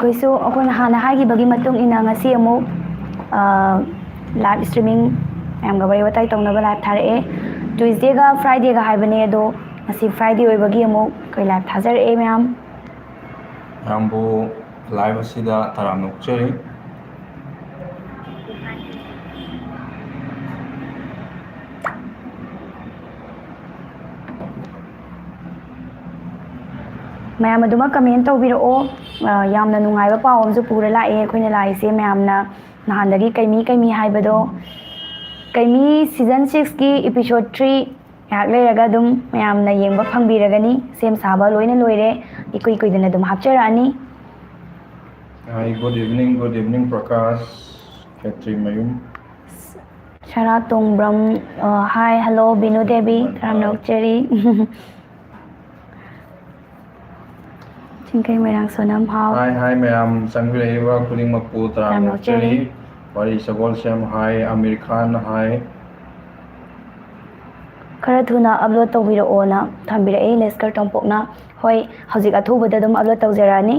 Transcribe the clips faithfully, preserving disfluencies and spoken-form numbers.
ꯑꯩꯈꯣꯏꯁꯨ ꯑꯩꯈꯣꯏꯅ ꯍꯥꯟꯅ ꯍꯥꯏꯈꯤꯕꯒꯤ ꯃꯇꯨꯡ ꯏꯟꯅ ꯉꯁꯤ ꯑꯃꯨꯛ ꯂꯥꯏꯚ ꯁ꯭ꯇ꯭ꯔꯤꯃꯤꯡ ꯃꯌꯥꯝꯒ ꯋꯥꯔꯤ ꯋꯥꯇꯥꯏ ꯇꯧꯅꯕ ꯂꯥꯏꯚ ꯊꯥꯔꯛꯑꯦ꯫ ꯇ꯭ꯌꯨꯁꯗꯦꯒ ꯐ꯭ꯔꯥꯏꯗꯦꯒ ꯍꯥꯏꯕꯅꯦ, ꯑꯗꯣ ꯉꯁꯤ ꯐ꯭ꯔꯥꯏꯗꯦ ꯑꯣꯏꯕꯒꯤ ꯑꯃꯨꯛ ꯑꯩꯈꯣꯏ ꯂꯥꯏꯚ ꯊꯥꯖꯔꯛꯑꯦ ꯃꯌꯥꯝ꯫ ꯃꯌꯥꯝꯕꯨ ꯂꯥꯏꯚ ꯑꯁꯤꯗ ꯇꯔꯥꯝꯅ ꯑꯣꯛꯆꯔꯤ꯫ ꯃꯌꯥꯝ ꯑꯗꯨꯃꯛ ꯀꯃꯦꯟ ꯇꯧꯕꯤꯔꯛꯑꯣ꯫ ꯑ, ꯌꯥꯝꯅ ꯅꯨꯡꯉꯥꯏꯕ ꯄꯥꯎ ꯑꯃꯁꯨ ꯄꯨꯔ ꯂꯥꯛꯑꯦ ꯑꯩꯈꯣꯏꯅ ꯂꯥꯛꯏꯁꯦ꯫ ꯃꯌꯥꯝꯅ ꯅꯍꯥꯟꯗꯒꯤ ꯀꯩꯃꯤ ꯀꯩꯃꯤ ꯍꯥꯏꯕꯗꯣ, ꯀꯩꯃꯤ ꯁꯤꯖꯟ ꯁꯤꯛꯁꯀꯤ ꯏꯄꯤꯁꯣꯗ ꯊ꯭ꯔꯤ ꯉꯥꯏꯍꯥꯛ ꯂꯩꯔꯒ ꯑꯗꯨꯝ ꯃꯌꯥꯝꯅ ꯌꯦꯡꯕ ꯐꯪꯕꯤꯔꯒꯅꯤ꯫ ꯁꯦꯝ ꯁꯥꯕ ꯂꯣꯏꯅ ꯂꯣꯏꯔꯦ, ꯏꯀꯨꯏ ꯀꯨꯏꯗꯅ ꯑꯗꯨꯝ ꯍꯥꯞꯆꯔꯛꯑꯅꯤ꯫ Hi, good evening, good evening, Prakash, ꯈꯦꯇ꯭ꯔꯤꯃꯌꯨꯝ꯫ ꯁꯔꯥ ꯇꯣꯡꯕ꯭ꯔꯝ, ꯑ, hi, hello, ꯕꯤꯅꯨ ꯗꯦꯕꯤ, ꯇꯔꯥꯝꯅ ꯑꯣꯛꯆꯔꯤ꯫ ꯆꯤꯡꯈꯩ ꯃꯣꯏꯔꯥꯡ ꯁꯣꯅꯝ ꯍꯥꯎ꯫ Hi, hi, ꯃꯌꯥꯝ ꯆꯪꯕꯤꯔꯛꯏꯕ ꯈꯨꯗꯤꯡꯃꯛꯄꯨ ꯇꯔꯥꯝꯅ ꯇꯔꯥꯝꯅ ꯑꯣꯛꯆꯔꯤ꯫ ꯑꯣꯛꯆꯔꯤ꯫ ꯋꯥꯔꯤ ꯁꯒꯣꯜꯁꯦꯝ hi, ꯑꯃꯤꯔ ꯈꯥꯟ hi꯫ ꯈꯔ ꯊꯨꯅ ꯑꯞꯂꯣꯗ ꯇꯧꯕꯤꯔꯛꯑꯣꯅ ꯊꯝꯕꯤꯔꯛꯑꯦ ꯂꯦꯁꯀꯔ ꯇꯣꯝꯄꯣꯛꯅ꯫ ꯍꯣꯏ, ꯍꯧꯖꯤꯛ ꯑꯊꯨꯕꯗ ꯑꯗꯨꯝ ꯑꯞꯂꯣꯗ ꯇꯧꯖꯔꯛꯑꯅꯤ꯫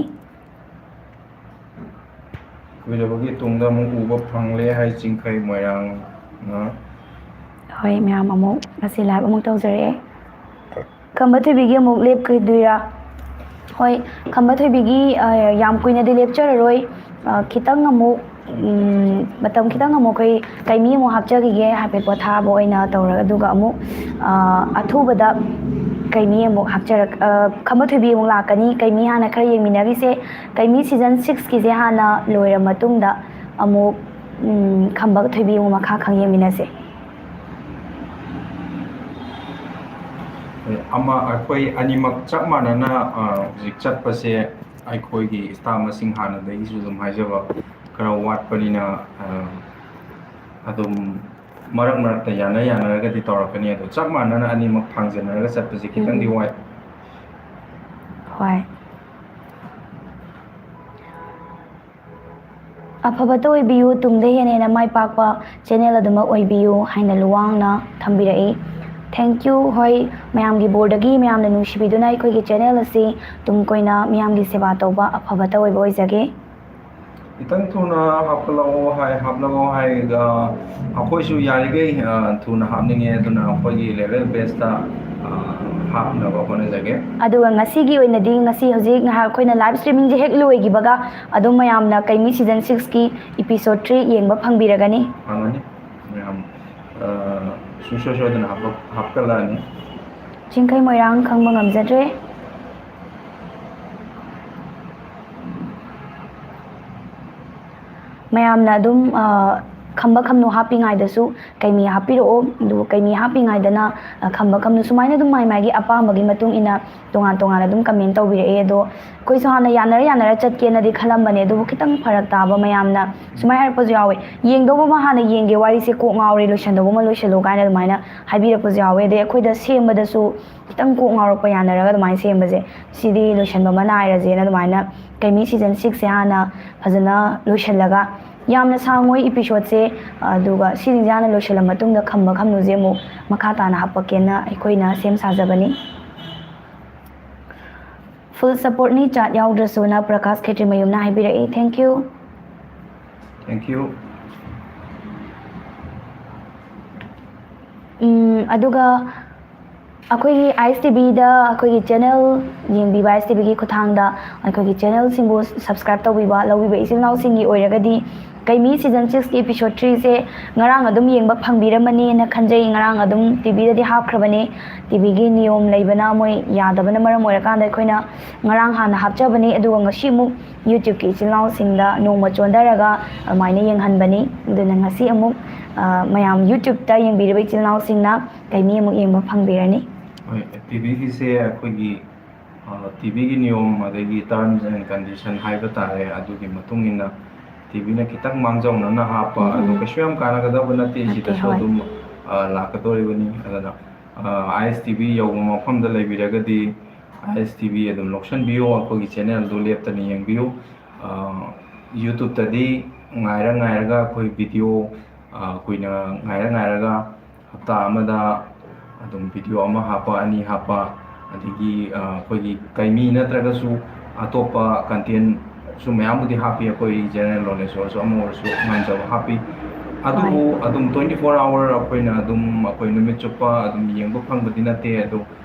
ꯀꯨꯏꯔꯕꯒꯤ ꯇꯨꯡꯗ ꯑꯃꯨꯛ ꯎꯕ ꯐꯪꯂꯦ ꯍꯥꯏ ꯆꯤꯡꯈꯩ ꯃꯣꯏꯔꯥꯡꯅ꯫ ꯍꯣꯏ, ꯃꯌꯥꯝ ꯑꯃꯨꯛ ꯉꯁꯤ ꯂꯥꯏꯚ ꯑꯃꯨꯛ ꯇꯧꯖꯔꯛꯑꯦ꯫ ꯈꯝꯕ ꯊꯣꯏꯕꯤꯒꯤ ꯑꯃꯨꯛ ꯂꯦꯞꯈꯤꯗꯣꯏꯔꯥ? ꯍꯣꯏ, ꯈꯝꯕ ꯊꯣꯏꯕꯤꯒꯤ, ꯑ, ꯌꯥꯝ ꯀꯨꯏꯅꯗꯤ ꯂꯦꯞꯆꯔꯔꯣꯏ꯫ ꯑ, ꯈꯤꯇꯪ ꯑꯃꯨꯛ, ꯎꯝ, ꯃꯇꯝ ꯈꯤꯇꯪ ꯑꯃꯨꯛ ꯑꯩꯈꯣꯏ ꯀꯩꯃꯤ ꯑꯃꯨꯛ ꯍꯥꯞꯆꯈꯤꯒꯦ, ꯍꯥꯏꯐꯦꯠ ꯄꯣꯊꯥꯕ ꯑꯣꯏꯅ ꯇꯧꯔꯒ, ꯑꯗꯨꯒ ꯑꯃꯨꯛ, ꯑ, ꯑꯊꯨꯕꯗ ꯀꯩꯃꯤ ꯑꯃꯨꯛ ꯍꯥꯞꯆꯔꯛ-, ꯑ, ꯈꯝꯕ ꯊꯣꯏꯕꯤ ꯑꯃꯨꯛ ꯂꯥꯛꯀꯅꯤ꯫ ꯀꯩꯃꯤ ꯍꯥꯟꯅ ꯈꯔ ꯌꯦꯡꯃꯤꯟꯅꯈꯤꯁꯦ꯫ ꯀꯩꯃꯤ ꯁꯤꯖꯟ ꯁꯤꯛꯁꯀꯤꯁꯦ ꯍꯥꯟꯅ ꯂꯣꯏꯔ ꯃꯇꯨꯡꯗ ꯑꯃꯨꯛ, ꯎꯝ, ꯈꯝꯕ ꯊꯣꯏꯕꯤ ꯑꯃꯨꯛ ꯃꯈꯥ ꯈꯪ ꯌꯦꯡꯃꯤꯟꯅꯁꯦ꯫ ꯑꯃ, ꯑꯩꯈꯣꯏ ꯑꯅꯤꯃꯛ ꯆꯞ ꯃꯥꯟꯅꯅ, ꯑ, ꯍꯧꯖꯤꯛ ꯆꯠꯄꯁꯦ ꯑꯩꯈꯣꯏꯒꯤ ꯁ꯭ꯇꯥꯐ ꯃꯁꯤꯡ ꯍꯥꯟꯅꯗꯒꯤꯁꯨ ꯑꯗꯨꯝ ꯍꯥꯏꯖꯕ ꯈꯔ ꯋꯥꯠꯄꯅꯤꯅ, ꯑ, ꯑꯗꯨꯝ ꯃꯔꯛ ꯃꯔꯛꯇ ꯌꯥꯅ ꯌꯥꯅꯔꯒꯗꯤ ꯇꯧꯔꯛꯀꯅꯤ꯫ ꯑꯗꯣ ꯆꯞ ꯃꯥꯟꯅꯅ ꯑꯅꯤꯃꯛ ꯊꯥꯡꯖꯟꯅꯔꯒ ꯆꯠꯄꯁꯦ ꯈꯤꯇꯪꯗꯤ ꯎꯝ꯫ ꯋꯥꯏ꯫ ꯍꯣꯏ꯫ ꯑꯐꯕꯇ ꯑꯣꯏꯕꯤꯌꯨ, ꯇꯨꯡꯗ ꯍꯦꯟꯅ ꯍꯦꯟꯅ ꯃꯥꯏ ꯄꯥꯛꯄ ꯆꯦꯅꯦꯜ ꯑꯗꯨꯃꯛ ꯑꯣꯏꯕꯤꯌꯨ ꯍꯥꯏꯅ ꯂꯨꯋꯥꯡꯅ ꯊꯝꯕꯤꯔꯛꯏ꯫ Thank you꯫ ꯍꯣꯏ, ꯃꯌꯥꯝꯒꯤ ꯕꯣꯔꯗꯒꯤ ꯃꯌꯥꯝꯅ ꯅꯨꯡꯁꯤꯕꯤꯗꯨꯅ ꯑꯩꯈꯣꯏꯒꯤ ꯆꯦꯅꯦꯜ ꯑꯁꯤ ꯇꯨꯡ ꯀꯣꯏꯅ ꯃꯤꯌꯥꯝꯒꯤ ꯁꯦꯕꯥ ꯇꯧꯕ ꯑꯐꯕꯇ ꯑꯣꯏꯕ ꯑꯣꯏꯖꯒꯦ꯫ ꯈꯤꯇꯪ ꯊꯨꯅ ꯍꯥꯞꯀꯠꯂꯛꯑꯣ ꯍꯥꯏ, ꯍꯥꯞꯂꯛꯑꯣ ꯍꯥꯏ꯫ ꯑ, ꯑꯩꯈꯣꯏꯁꯨ ꯌꯥꯔꯤꯈꯩ, ꯑ, ꯊꯨꯅ ꯍꯥꯞꯅꯤꯡꯉꯦ, ꯑꯗꯨꯅ ꯑꯩꯈꯣꯏꯒꯤ ꯂꯦꯚꯦꯜ ꯕꯦꯁꯇ, ꯑ, ꯍꯥꯞꯅꯕ ꯍꯣꯠꯅꯖꯒꯦ꯫ ꯑꯗꯨꯒ ꯉꯁꯤꯒꯤ ꯑꯣꯏꯅꯗꯤ ꯉꯁꯤ ꯍꯧꯖꯤꯛ ꯉꯥꯏꯍꯥꯛ ꯑꯩꯈꯣꯏꯅ ꯂꯥꯏꯚ ꯁ꯭ꯇ꯭ꯔꯤꯃꯤꯡꯁꯦ ꯍꯦꯛ ꯂꯣꯏꯈꯤꯕꯒ ꯑꯗꯨꯝ ꯃꯌꯥꯝꯅ ꯀꯩꯃꯤ ꯁꯤꯖꯟ ꯁꯤꯛꯁꯀꯤ ꯏꯄꯤꯁꯣꯗ ꯊ꯭ꯔꯤ ꯌꯦꯡꯕ ꯐꯪꯕꯤꯔꯒꯅꯤ꯫ ꯐꯪꯒꯅꯤ꯫ ꯃꯌꯥꯝ, ꯑ, ꯁꯨꯡꯁꯣꯏ ꯁꯣꯏꯗꯅ ꯍꯥꯞꯄ-, ꯍꯥꯞꯀꯠꯂꯛꯑꯅꯤ꯫ ꯆꯤꯡꯈꯩ ꯃꯣꯏꯔꯥꯡ ꯈꯪꯕ ꯉꯝꯖꯗ꯭ꯔꯦ꯫ ꯃꯌꯥꯝꯅ ꯑꯗꯨꯝ, ꯑ, ꯈꯝꯕ ꯈꯝꯅꯨ ꯍꯥꯞꯄꯤꯉꯩꯗꯁꯨ ꯀꯩꯃꯤ ꯍꯥꯞꯄꯤꯔꯛꯑꯣ꯫ ꯑꯗꯨꯒ ꯀꯩꯃꯤ ꯍꯥꯞꯄꯤꯉꯩꯗꯅ, ꯑ, ꯈꯝꯕ ꯈꯝꯅꯨ ꯁꯨꯃꯥꯏꯅ ꯑꯗꯨꯝ ꯃꯥꯏ ꯃꯥꯏꯒꯤ ꯑꯄꯥꯝꯕꯒꯤ ꯃꯇꯨꯡ ꯏꯟꯅ ꯇꯣꯉꯥꯟ ꯇꯣꯉꯥꯟꯅ ꯑꯗꯨꯝ ꯀꯃꯦꯟ ꯇꯧꯕꯤꯔꯛꯑꯦ꯫ ꯑꯗꯣ ꯑꯩꯈꯣꯏꯁꯨ ꯍꯥꯟꯅ ꯌꯥꯅꯔ ꯌꯥꯅꯔ ꯆꯠꯀꯦꯅꯗꯤ ꯈꯜꯂꯝꯕꯅꯦ, ꯑꯗꯨꯕꯨ ꯈꯤꯇꯪ ꯐꯔꯛ ꯇꯥꯕ ꯃꯌꯥꯝꯅ ꯁꯨꯃꯥꯏꯅ ꯍꯥꯏꯔꯛꯄꯁꯨ ꯌꯥꯎꯋꯦ, "ꯌꯦꯡꯗꯧꯕ ꯑꯃ ꯍꯥꯟꯅ ꯌꯦꯡꯒꯦ, ꯋꯥꯔꯤꯁꯦ ꯀꯣꯛ ꯉꯥꯎꯔꯦ, ꯂꯣꯏꯁꯟꯗꯧꯕ ꯑꯃ ꯂꯣꯏꯁꯜꯂꯣ" ꯀꯥꯏꯅ ꯑꯗꯨꯃꯥꯏꯅ ꯍꯥꯏꯕꯤꯔꯛꯄꯁꯨ ꯌꯥꯎꯋꯦ꯫ ꯑꯗꯩ ꯑꯩꯈꯣꯏꯗ ꯁꯦꯝꯕꯗꯁꯨ ꯈꯤꯇꯪ ꯀꯣꯛ ꯉꯥꯎꯔꯛꯄ ꯌꯥꯅꯔꯒ ꯑꯗꯨꯃꯥꯏꯅ ꯁꯦꯝꯕꯁꯦ, ꯁꯤꯗꯤ ꯂꯣꯏꯁꯟꯕ ꯑꯃ ꯅꯥꯏꯔꯁꯦꯅ ꯑꯗꯨꯃꯥꯏꯅ ꯀꯩꯃꯤ ꯁꯤꯖꯟ ꯁꯤꯛꯁꯁꯦ ꯍꯥꯟꯅ ꯐꯖꯅ ꯂꯣꯏꯁꯜꯂꯒ, ꯌꯥꯝꯅ ꯁꯥꯡꯉꯣꯏ ꯏꯄꯤꯁꯣꯗꯁꯦ, ꯑꯗꯨꯒ ꯁꯤꯁꯤꯡꯁꯦ ꯍꯥꯟꯅ ꯂꯣꯏꯁꯜꯂ ꯃꯇꯨꯡꯗ ꯈꯝꯕ ꯈꯝꯅꯨꯁꯦ ꯑꯃꯨꯛ ꯃꯈꯥ ꯇꯥꯅ ꯍꯥꯞꯄꯛꯀꯦꯅ ꯑꯩꯈꯣꯏꯅ ꯁꯦꯝ ꯁꯥꯖꯕꯅꯤ꯫ ꯐꯨꯜ ꯁꯄꯣꯔꯠꯅꯤ, ꯆꯥꯠ ꯌꯥꯎꯗ꯭ꯔꯁꯨꯅ ꯄ꯭ꯔꯀꯥꯁ ꯈꯦꯇ꯭ꯔꯤꯃꯌꯨꯝꯅ ꯍꯥꯏꯕꯤꯔꯛꯏ꯫ Thank you꯫ Thank you꯫ ꯎꯝ, ꯑꯗꯨꯒ ꯑꯩꯈꯣꯏꯒꯤ ꯑꯥꯏ ꯑꯦꯁ ꯇꯤ ꯚꯤꯗ ꯑꯩꯈꯣꯏꯒꯤ ꯆꯦꯅꯦꯜ ꯌꯦꯡꯕꯤꯕ, ꯑꯥꯏ ꯑꯦꯁ ꯇꯤ ꯚꯤꯒꯤ ꯈꯨꯠꯊꯥꯡꯗ ꯑꯩꯈꯣꯏꯒꯤ ꯆꯦꯅꯦꯜꯁꯤꯡꯕꯨ ꯁꯕꯁꯀ꯭ꯔꯥꯏꯕ ꯇꯧꯕꯤꯕ, ꯂꯧꯕꯤꯕ ꯏꯆꯤꯜ ꯏꯅꯥꯎꯁꯤꯡꯒꯤ ꯑꯣꯏꯔꯒꯗꯤ ꯀꯩꯃꯤ ꯁꯤꯖꯟ ꯁꯤꯛꯁꯀꯤ ꯏꯄꯤꯁꯣꯗ ꯊ꯭ꯔꯤꯁꯦ ꯉꯔꯥꯡ ꯑꯗꯨꯝ ꯌꯦꯡꯕ ꯐꯪꯕꯤꯔꯝꯃꯅꯤꯅ ꯈꯟꯖꯩ꯫ ꯉꯔꯥꯡ ꯑꯗꯨꯝ ꯇꯤ ꯚꯤꯗꯗꯤ ꯍꯥꯞꯈ꯭ꯔꯕꯅꯦ꯫ ꯇꯤ ꯚꯤꯒꯤ ꯅꯤꯌꯣꯝ ꯂꯩꯕꯅ ꯃꯣꯏ ꯌꯥꯗꯕꯅ ꯃꯔꯝ ꯑꯣꯏꯔꯀꯥꯟꯗ ꯑꯩꯈꯣꯏꯅ ꯉꯔꯥꯡ ꯍꯥꯟꯅ ꯍꯥꯞꯆꯕꯅꯤ, ꯑꯗꯨꯒ ꯉꯁꯤ ꯑꯃꯨꯛ ꯌꯨꯇ꯭ꯌꯨꯕꯀꯤ ꯏꯆꯤꯜ ꯏꯅꯥꯎꯁꯤꯡꯗ ꯅꯣꯡꯃ ꯆꯣꯟꯊꯔꯒ ꯑꯗꯨꯃꯥꯏꯅ ꯌꯦꯡꯍꯟꯕꯅꯤ꯫ ꯑꯗꯨꯅ ꯉꯁꯤ ꯑꯃꯨꯛ, ꯑ, ꯃꯌꯥꯝ ꯌꯨꯇ꯭ꯌꯨꯕꯇ ꯌꯦꯡꯕꯤꯔꯤꯕ ꯏꯆꯤꯜ ꯏꯅꯥꯎꯁꯤꯡꯅ ꯀꯩꯃꯤ ꯑꯃꯨꯛ ꯌꯦꯡꯕ ꯐꯪꯕꯤꯔꯅꯤ꯫ ꯍꯣꯏ, ꯇꯤ ꯚꯤꯒꯤꯁꯦ ꯑꯩꯈꯣꯏꯒꯤ, ꯑ, ꯇꯤ ꯚꯤꯒꯤ ꯅꯤꯌꯣꯝ ꯑꯗꯒꯤ terms and condition ꯍꯥꯏꯕ ꯇꯥꯔꯦ, ꯑꯗꯨꯒꯤ ꯃꯇꯨꯡ ꯏꯟꯅ ꯇꯤ ꯚꯤꯅ ꯈꯤꯇꯪ ꯃꯥꯡꯖꯧꯅꯅ ꯍꯥꯞꯄ, ꯎꯝ, ꯑꯗꯣ ꯎꯝ꯫ ꯀꯩꯁꯨ ꯌꯥꯝ ꯀꯥꯟꯅꯒꯗꯕ ꯅꯠꯇꯦ꯫ ꯅꯠꯇꯦ, ꯁꯤꯗꯁꯨ ꯍꯣꯏ꯫ ꯑꯗꯨꯝ, ꯑ, ꯂꯥꯛꯀꯗꯧꯔꯤꯕꯅꯤ꯫ ꯑꯗꯨꯅ, ꯑ, ꯑꯥꯏ ꯑꯦꯁ ꯇꯤ ꯚꯤ ꯌꯧꯕ ꯃꯐꯝꯗ ꯂꯩꯕꯤꯔꯒꯗꯤ ꯑꯥꯏ ꯑꯦꯁ ꯇꯤ ꯚꯤ ꯑꯗꯨꯝ ꯂꯧꯁꯟꯕꯤꯌꯨ, ꯑꯩꯈꯣꯏꯒꯤ ꯆꯦꯅꯦꯜꯗꯨ ꯂꯦꯞꯇꯅ ꯌꯦꯡꯕꯤꯌꯨ꯫ ꯑ, ꯌꯨꯇ꯭ꯌꯨꯕꯇꯗꯤ ꯉꯥꯏꯔ ꯉꯥꯏꯔꯒ ꯑꯩꯈꯣꯏ ꯚꯤꯗꯤꯑꯣ, ꯑ, ꯀꯨꯏꯅ ꯉꯥꯏꯔ ꯉꯥꯏꯔꯒ ꯍꯞꯇꯥ ꯑꯃꯗ ꯑꯗꯨꯝ ꯚꯤꯗꯤꯑꯣ ꯑꯃ ꯍꯥꯞꯄ, ꯑꯅꯤ ꯍꯥꯞꯄ, ꯑꯗꯒꯤ ꯑ, ꯑꯩꯈꯣꯏꯒꯤ ꯀꯩꯃꯤ ꯅꯠꯇ꯭ꯔꯒꯁꯨ ꯑꯇꯣꯞꯄ ꯀꯟꯇꯦꯟꯁꯨ ꯃꯌꯥꯝꯕꯨꯗꯤ ꯍꯥꯞꯄꯤ꯫ ꯑꯩꯈꯣꯏ ꯖꯦꯅꯔꯦꯜ ꯅꯣꯂꯦꯖ ꯑꯣꯏꯔꯁꯨ, ꯑꯃ ꯑꯣꯏꯔꯁꯨ, ꯉꯝꯖꯕ ꯍꯥꯞꯄꯤ꯫ ꯑꯗꯨꯕꯨ ꯍꯣꯏ꯫ ꯑꯗꯨꯝ twenty four hour ꯑꯩꯈꯣꯏꯅ ꯑꯗꯨꯝ, ꯑꯩꯈꯣꯏ ꯅꯨꯃꯤꯠ ꯆꯨꯞꯄ ꯑꯗꯨꯝ ꯌꯦꯡꯕ ꯐꯪꯕꯗꯤ ꯅꯠꯇꯦ꯫ ꯑꯗꯣ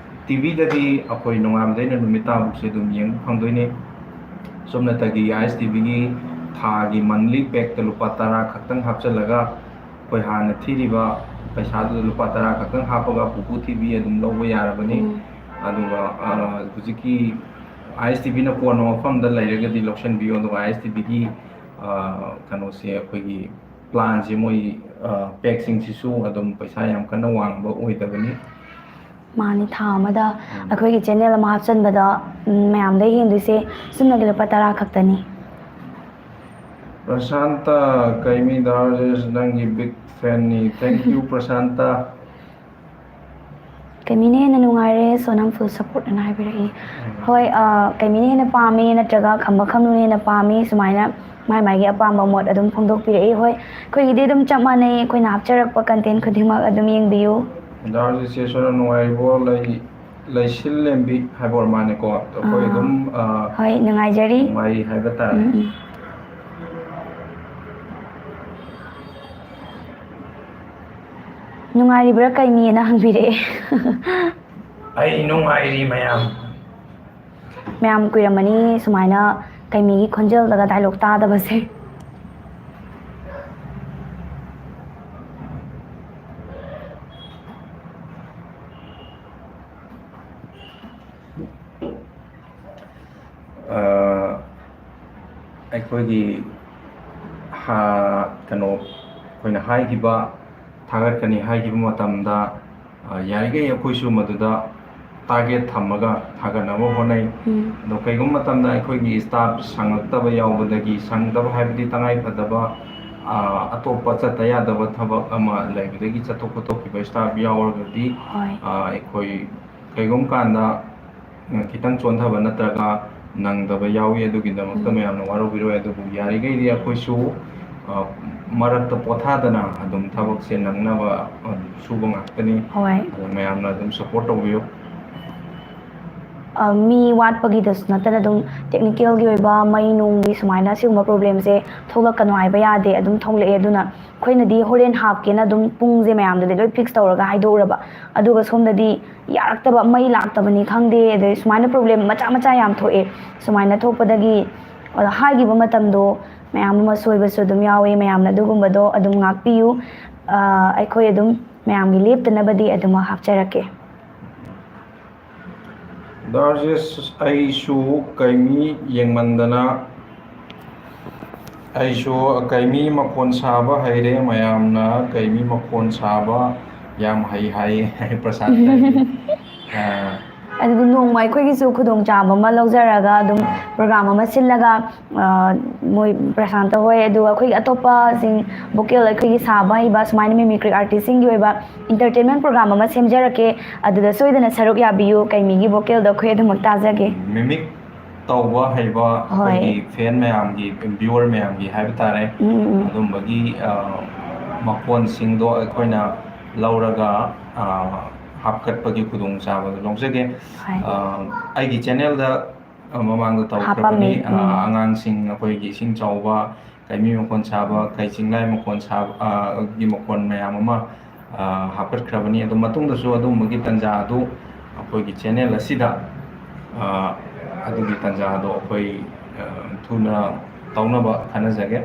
ꯇꯤꯚꯤꯗꯗꯤ ꯑꯩꯈꯣꯏ ꯅꯣꯡꯉꯥꯟꯕꯗꯩꯅ ꯅꯨꯃꯤꯠ ꯇꯥꯕꯨꯛꯁꯦ ꯑꯗꯨꯝ ꯌꯦꯡꯕ ꯐꯪꯗꯣꯏꯅꯦ꯫ ꯁꯨꯞꯅꯇꯒꯤ ꯑꯥꯏ ꯑꯦꯁ ꯇꯤ ꯚꯤꯒꯤ ꯊꯥꯒꯤ ꯃꯟꯂꯤ ꯄꯦꯛꯇ ꯂꯨꯄꯥ ꯇꯔꯥ ꯈꯛꯇꯪ ꯍꯥꯞꯆꯤꯜꯂꯒ, ꯑꯩꯈꯣꯏ ꯍꯥꯟꯅ ꯊꯤꯔꯤꯕ ꯄꯩꯁꯥꯗꯨꯗ ꯂꯨꯄꯥ ꯇꯔꯥ ꯈꯛꯇꯪ ꯍꯥꯞꯄꯒ ꯄꯨꯄꯨ ꯇꯤ ꯚꯤ ꯑꯗꯨꯝ ꯂꯧꯕ ꯌꯥꯔꯕꯅꯤ꯫ ꯎꯝ꯫ ꯑꯗꯨꯒ, ꯑ, ꯍꯧꯖꯤꯛꯀꯤ ꯑꯥꯏ ꯑꯦꯁ ꯇꯤ ꯚꯤꯅ ꯀꯣꯟꯕ ꯃꯐꯝꯗ ꯂꯩꯔꯒꯗꯤ ꯂꯧꯁꯟꯕꯤꯌꯨ꯫ ꯑꯗꯨꯒ ꯑꯥꯏ ꯑꯦꯁ ꯇꯤ ꯚꯤꯒꯤ, ꯑ, ꯀꯩꯅꯣꯁꯦ, ꯑꯩꯈꯣꯏꯒꯤ ꯄ꯭ꯂꯥꯟꯁꯦ, ꯃꯣꯏ, ꯑ, ꯄꯦꯛꯁꯤꯡꯁꯤꯁꯨ ꯑꯗꯨꯝ ꯄꯩꯁꯥ ꯌꯥꯝ ꯀꯟꯅ ꯋꯥꯡꯕ ꯑꯣꯏꯗꯕꯅꯤ꯫ ꯃꯥꯅꯤ, ꯊꯥ ꯑꯃꯗ ꯎꯝ꯫ ꯑꯩꯈꯣꯏꯒꯤ ꯆꯦꯅꯦꯜ ꯑꯃ ꯍꯥꯞꯆꯟꯕꯗ, ꯎꯝ, ꯃꯌꯥꯝꯗꯩ ꯍꯦꯟꯗꯣꯏꯁꯦ ꯁꯨꯞꯅꯒꯤ ꯂꯨꯄꯥ ꯇꯔꯥ ꯈꯛꯇꯅꯤ꯫ ꯄ꯭ꯔꯁꯥꯟꯇ, ꯀꯩꯃꯤ ꯗꯥ ꯔꯥꯖꯦꯁ ꯅꯪꯒꯤ ꯕꯤꯛ ꯐꯦꯟꯅꯤ꯫ Thank you, Prashant. ꯀꯩꯃꯤꯅ ꯍꯦꯟꯅ ꯅꯨꯡꯉꯥꯏꯔꯦ, ꯁꯣꯅꯝ ꯐꯨꯜ ꯁꯄꯣꯔꯠ ꯑꯅ ꯍꯥꯏꯕꯤꯔꯛꯏ꯫ ꯎꯝ꯫ ꯍꯣꯏ, ꯑ, ꯀꯩꯃꯤꯅ ꯍꯦꯟꯅ ꯄꯥꯝꯃꯤ ꯅꯠꯇ꯭ꯔꯒ ꯈꯝꯕ ꯈꯝꯅꯨꯅ ꯍꯦꯟꯅ ꯄꯥꯝꯃꯤ, ꯁꯨꯃꯥꯏꯅ ꯃꯥꯏ ꯃꯥꯏꯒꯤ ꯑꯄꯥꯝꯕ ꯃꯣꯠ ꯑꯗꯨꯝ ꯐꯣꯡꯗꯣꯛꯄꯤꯔꯛꯏ꯫ ꯍꯣꯏ, ꯑꯩꯈꯣꯏꯒꯤꯗꯤ ꯑꯗꯨꯝ ꯆꯞ ꯃꯥꯟꯅꯩ, ꯑꯩꯈꯣꯏꯅ ꯍꯥꯞꯆꯔꯛꯄ ꯀꯟꯇꯦꯟ ꯈꯨꯗꯤꯡꯃꯛ ꯑꯗꯨꯝ ꯌꯦꯡꯕꯤꯌꯨ꯫ ꯗꯥ ꯔꯥꯖꯦꯁ, ꯁꯣꯅꯝ ꯅꯨꯡꯉꯥꯏꯔꯤꯕꯣ? ꯂꯩ-, ꯂꯩꯁꯤꯜꯂꯦꯝꯕꯤ ꯍꯥꯏꯕ ꯑꯣꯏꯔ ꯃꯥꯅꯦꯀꯣ? ꯑꯩꯈꯣꯏ ꯑꯥ꯫ ꯑꯗꯨꯝ, ꯑ, ꯍꯣꯏ, ꯅꯨꯡꯉꯥꯏꯖꯔꯤ꯫ ꯅꯨꯡꯉꯥꯏꯔꯤ ꯍꯥꯏꯕ ꯇꯥꯔꯦ꯫ ꯎꯝ, ꯎꯝ꯫ ꯅꯨꯡꯉꯥꯏꯔꯤꯕ꯭ꯔꯥ ꯀꯩꯅꯤꯅ ꯍꯪꯕꯤꯔꯛꯑꯦ꯫ ꯑꯩ ꯅꯨꯡꯉꯥꯏꯔꯤ ꯃꯌꯥꯝ꯫ ꯃꯌꯥꯝ ꯀꯨꯏꯔꯝꯃꯅꯤ ꯁꯨꯃꯥꯏꯅ ꯀꯩꯃꯤꯒꯤ ꯈꯣꯟꯖꯦꯜꯗꯒ ꯗꯥꯏꯂꯣꯛ ꯇꯥꯗꯕꯁꯦ꯫ ꯑ, ꯑꯩꯈꯣꯏꯒꯤ ꯍꯥ-, ꯀꯩꯅꯣ, ꯑꯩꯈꯣꯏꯅ ꯍꯥꯏꯈꯤꯕ, ꯊꯥꯒꯠꯀꯅꯤ ꯍꯥꯏꯈꯤꯕ ꯃꯇꯝꯗ, ꯑ, ꯌꯥꯔꯤꯈꯩ ꯑꯩꯈꯣꯏꯁꯨ ꯃꯗꯨꯗ target ꯊꯝꯃꯒ ꯊꯥꯒꯠꯅꯕ ꯍꯣꯠꯅꯩ꯫ ꯎꯝ꯫ ꯑꯗꯣ ꯀꯩꯒꯨꯝꯕ ꯃꯇꯝꯗ ꯑꯩꯈꯣꯏꯒꯤ staff ꯁꯪꯉꯛꯇꯕ ꯌꯥꯎꯕꯗꯒꯤ, ꯁꯪꯗꯕ ꯍꯥꯏꯕꯗꯤ ꯇꯉꯥꯏ ꯐꯗꯕ, ꯑ, ꯑꯇꯣꯞꯄ ꯆꯠꯇ ꯌꯥꯗꯕ ꯊꯕꯛ ꯑꯃ ꯂꯩꯕꯗꯒꯤ ꯆꯠꯊꯣꯛ ꯈꯣꯠꯇꯣꯛꯈꯤꯕ staff ꯌꯥꯎꯔꯒꯗꯤ, ꯍꯣꯏ꯫ ꯑ, ꯑꯩꯈꯣꯏ ꯀꯩꯒꯨꯝꯕ ꯀꯥꯟꯗ ꯈꯤꯇꯪ ꯆꯣꯟꯊꯕ ꯅꯠꯇ꯭ꯔꯒ ꯅꯪꯗꯕ ꯌꯥꯎꯏ, ꯑꯗꯨꯒꯤꯗꯃꯛꯇ ꯎꯝ꯫ ꯃꯌꯥꯝꯅ ꯋꯥꯔꯧꯕꯤꯔꯣꯏ꯫ ꯑꯗꯨꯕꯨ ꯌꯥꯔꯤꯈꯩꯗꯤ ꯑꯩꯈꯣꯏꯁꯨ, ꯑ, ꯃꯔꯛꯇ ꯄꯣꯊꯥꯗꯅ ꯑꯗꯨꯝ ꯊꯕꯛꯁꯦ ꯅꯪꯅꯕ ꯑꯗꯨꯝ ꯁꯨꯕ ꯉꯥꯛꯇꯅꯤ꯫ ꯍꯣꯏ꯫ ꯑꯗꯣ ꯃꯌꯥꯝꯅ ꯑꯗꯨꯝ ꯁꯞꯄꯣꯔꯠ ꯇꯧꯕꯤꯌꯨ꯫ ꯑ, ꯃꯤ ꯋꯥꯠꯄꯒꯤꯗꯁꯨ ꯅꯠꯇꯅ ꯑꯗꯨꯝ ꯇꯦꯛꯅꯤꯀꯦꯜꯒꯤ ꯑꯣꯏꯕ ꯃꯩ ꯅꯨꯡꯒꯤ ꯁꯨꯃꯥꯏꯅ ꯁꯤꯒꯨꯝꯕ ꯄ꯭ꯔꯣꯕ꯭ꯂꯦꯝꯁꯦ ꯊꯣꯛꯂꯛꯀꯅꯨ ꯍꯥꯏꯕ ꯌꯥꯗꯦ, ꯑꯗꯨꯝ ꯊꯣꯛꯂꯛꯑꯦ꯫ ꯑꯗꯨꯅ ꯑꯩꯈꯣꯏꯅꯗꯤ ꯍꯣꯔꯦꯟ ꯍꯥꯞꯀꯦꯅ ꯑꯗꯨꯝ ꯄꯨꯡꯁꯦ ꯃꯌꯥꯝꯗꯗꯤ ꯂꯣꯏ ꯐꯤꯛꯁ ꯇꯧꯔꯒ ꯍꯥꯏꯗꯣꯛꯎꯔꯕ, ꯑꯗꯨꯒ ꯁꯣꯝꯗꯗꯤ ꯌꯥꯔꯛꯇꯕ, ꯃꯩ ꯂꯥꯛꯇꯕꯅꯤ ꯈꯪꯗꯦ, ꯑꯗꯩ ꯁꯨꯃꯥꯏꯅ ꯄ꯭ꯔꯣꯕ꯭ꯂꯦꯝ ꯃꯆꯥ ꯃꯆꯥ ꯌꯥꯝ ꯊꯣꯛꯑꯦ꯫ ꯁꯨꯃꯥꯏꯅ ꯊꯣꯛꯄꯗꯒꯤ, ꯑꯗ ꯍꯥꯏꯈꯤꯕ ꯃꯇꯝꯗꯣ ꯃꯌꯥꯝ ꯑꯃ ꯁꯣꯏꯕꯁꯨ ꯑꯗꯨꯝ ꯌꯥꯎꯋꯦ꯫ ꯃꯌꯥꯝꯅ ꯑꯗꯨꯒꯨꯝꯕꯗꯣ ꯑꯗꯨꯝ ꯉꯥꯛꯄꯤꯌꯨ꯫ ꯑ, ꯑꯩꯈꯣꯏ ꯑꯗꯨꯝ ꯃꯌꯥꯝꯒꯤ ꯂꯦꯞꯇꯅꯕꯗꯤ ꯑꯗꯨꯃꯛ ꯍꯥꯞꯆꯔꯛꯀꯦ꯫ ꯗꯥ ꯔꯥꯖꯦꯁ, ꯑꯩꯁꯨ ꯀꯩꯃꯤ ꯌꯦꯡꯃꯟꯗꯅ, ꯑꯩꯁꯨ ꯀꯩꯃꯤ ꯃꯈꯣꯟ ꯁꯥꯕ ꯍꯩꯔꯦ, ꯃꯌꯥꯝꯅ ꯀꯩꯃꯤ ꯃꯈꯣꯟ ꯁꯥꯕ ꯌꯥꯝ ꯍꯩ ꯍꯥꯏꯌꯦ꯫ ꯄ꯭ꯔꯁꯥꯟꯇ ꯍꯩꯌꯦ꯫ ꯑꯥ, ꯑꯗꯨꯗꯤ ꯅꯣꯡꯃ ꯑꯩꯈꯣꯏꯒꯤꯁꯨ ꯈꯨꯗꯣꯡꯆꯥꯕ ꯑꯃ ꯂꯧꯖꯔꯒ ꯑꯗꯨꯝ ꯄ꯭ꯔꯣꯒ꯭ꯔꯥꯝ ꯑꯃ ꯁꯤꯜꯂꯒ, ꯑ, ꯃꯣꯏ ꯄ꯭ꯔꯁꯥꯟꯇ ꯍꯣꯏ, ꯑꯗꯨꯒ ꯑꯩꯈꯣꯏꯒꯤ ꯑꯇꯣꯞꯄꯁꯤꯡ, ꯚꯣꯀꯦꯜ ꯑꯩꯈꯣꯏꯒꯤ ꯁꯥꯕ ꯍꯩꯕ ꯁꯨꯃꯥꯏꯅ ꯃꯤꯃꯤꯀ꯭ꯔꯤ ꯑꯥꯔꯇꯤꯁꯁꯤꯡꯒꯤ ꯑꯣꯏꯕ ꯏꯟꯇꯔꯇꯦꯟꯃꯦꯟ ꯄ꯭ꯔꯣꯒ꯭ꯔꯥꯝ ꯑꯃ ꯁꯦꯝꯖꯔꯛꯀꯦ꯫ ꯑꯗꯨꯗ ꯁꯣꯏꯗꯅ ꯁꯔꯨꯛ ꯌꯥꯕꯤꯌꯨ꯫ ꯀꯩꯃꯤꯒꯤ ꯚꯣꯀꯦꯜꯗꯣ ꯑꯩꯈꯣꯏ ꯑꯗꯨꯃꯛ ꯇꯥꯖꯒꯦ꯫ ꯃꯤꯃꯤꯛ ꯇꯧꯕ ꯍꯩꯕ ꯍꯣꯏ꯫ ꯑꯩꯈꯣꯏꯒꯤ ꯐꯦꯟ ꯃꯌꯥꯝꯒꯤ, ꯚ꯭ꯌꯨꯋꯔ ꯃꯌꯥꯝꯒꯤ ꯍꯥꯏꯕ ꯇꯥꯔꯦ, ꯎꯝ, ꯎꯝ, ꯎꯝ꯫ ꯑꯗꯨꯝꯕꯒꯤ, ꯑ, ꯃꯈꯣꯟꯁꯤꯡꯗꯣ ꯑꯩꯈꯣꯏꯅ ꯂꯧꯔꯒ, ꯑ, ꯍꯥꯞꯀꯠꯄꯒꯤ ꯈꯨꯗꯣꯡꯆꯥꯕꯗꯣ ꯂꯧꯖꯒꯦ꯫ ꯍꯣꯏ꯫ ꯑ, ꯑꯩꯒꯤ ꯆꯦꯅꯦꯜꯗ, ꯑ, ꯃꯃꯥꯡꯗ ꯇꯧꯈ꯭ꯔꯕꯅꯤ꯫ ꯍꯥꯞꯄꯝꯃꯤ, ꯑ, ꯎꯝ꯫ ꯑꯉꯥꯡꯁꯤꯡ, ꯑꯩꯈꯣꯏꯒꯤ ꯏꯁꯤꯡ ꯆꯥꯎꯕ, ꯀꯩꯃꯤ ꯃꯈꯣꯟ ꯁꯥꯕ, ꯀꯩ ꯆꯤꯡꯂꯥꯏ ꯃꯈꯣꯟ ꯁꯥꯕ, ꯑ, ꯒꯤ ꯃꯈꯣꯟ ꯃꯌꯥꯝ ꯑꯃ, ꯑ, ꯍꯥꯞꯀꯠꯈ꯭ꯔꯕꯅꯤ꯫ ꯑꯗꯨ ꯃꯇꯨꯡꯗꯁꯨ ꯑꯗꯨꯒꯨꯝꯕꯒꯤ ꯇꯥꯟꯖꯥ ꯑꯗꯨ ꯑꯩꯈꯣꯏꯒꯤ ꯆꯦꯅꯦꯜ ꯑꯁꯤꯗ, ꯑ, ꯑꯗꯨꯒꯤ ꯇꯥꯟꯖꯥ ꯑꯗꯣ ꯑꯩꯈꯣꯏ, ꯑ, ꯊꯨꯅ ꯇꯧꯅꯕ ꯈꯟꯅꯖꯒꯦ꯫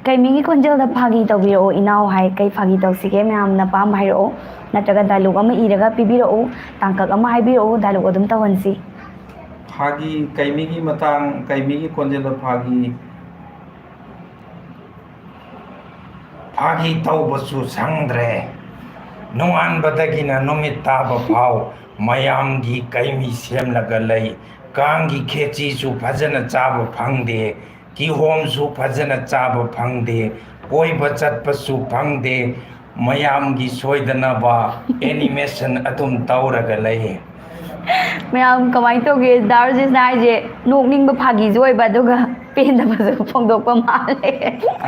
ꯀꯩꯃꯤꯒꯤ ꯈꯣꯟꯖꯦꯜꯗ ꯐꯥꯒꯤ ꯇꯧꯕꯤꯔꯛꯑꯣ ꯏꯅꯥꯎ ꯍꯥꯏ꯫ ꯀꯩ ꯐꯥꯒꯤ ꯇꯧꯁꯤꯒꯦ? ꯃꯌꯥꯝꯅ ꯑꯄꯥꯝꯕ ꯍꯥꯏꯔꯛꯑꯣ, ꯅꯠꯇ꯭ꯔꯒ ꯗꯥꯏꯂꯣꯛ ꯑꯃ ꯏꯔꯒ ꯄꯤꯕꯤꯔꯛꯎ, ꯇꯥꯡꯀꯛ ꯑꯃ ꯍꯥꯏꯕꯤꯔꯛꯎ, ꯗꯥꯏꯂꯣꯛ ꯑꯗꯨꯝ ꯇꯧꯍꯟꯁꯤ꯫ ꯐꯥꯒꯤ, ꯀꯩꯃꯤꯒꯤ ꯃꯇꯥꯡ, ꯀꯩꯃꯤꯒꯤ ꯈꯣꯟꯖꯦꯜꯗ ꯐꯥꯒꯤ, ꯐꯥꯒꯤ ꯇꯧꯕꯁꯨ ꯁꯪꯗ꯭ꯔꯦ꯫ ꯅꯣꯡꯉꯥꯟꯕꯗꯒꯤꯅ ꯅꯨꯃꯤꯠ ꯇꯥꯕ ꯐꯥꯎ ꯃꯌꯥꯝꯒꯤ ꯀꯩꯃꯤ ꯁꯦꯝꯂꯒ ꯂꯩ꯫ ꯀꯥꯡꯒꯤ ꯈꯦꯆꯤꯁꯨ ꯐꯖꯅ ꯆꯥꯕ ꯐꯪꯗꯦ, ꯀꯤꯍꯣꯝꯁꯨ ꯐꯖꯅ ꯆꯥꯕ ꯐꯪꯗꯦ, ꯀꯣꯏꯕ ꯆꯠꯄꯁꯨ ꯐꯪꯗꯦ꯫ ꯃꯌꯥꯝꯒꯤ ꯁꯣꯏꯗꯅꯕ ꯑꯦꯅꯤꯃꯦꯁꯟ ꯑꯗꯨꯝ ꯇꯧꯔꯒ ꯂꯩ꯫ ꯃꯌꯥꯝ ꯀꯃꯥꯏꯅ ꯇꯧꯒꯦ? ꯗꯥ ꯔꯣꯖꯦꯁꯅ ꯍꯥꯏꯁꯦ ꯅꯣꯛꯅꯤꯡꯕ ꯐꯥꯒꯤꯁꯨ ꯑꯣꯏꯕ, ꯑꯗꯨꯒ ꯄꯦꯟꯗꯕꯁꯨ ꯐꯣꯡꯗꯣꯛꯄ ꯃꯥꯜꯂꯦ꯫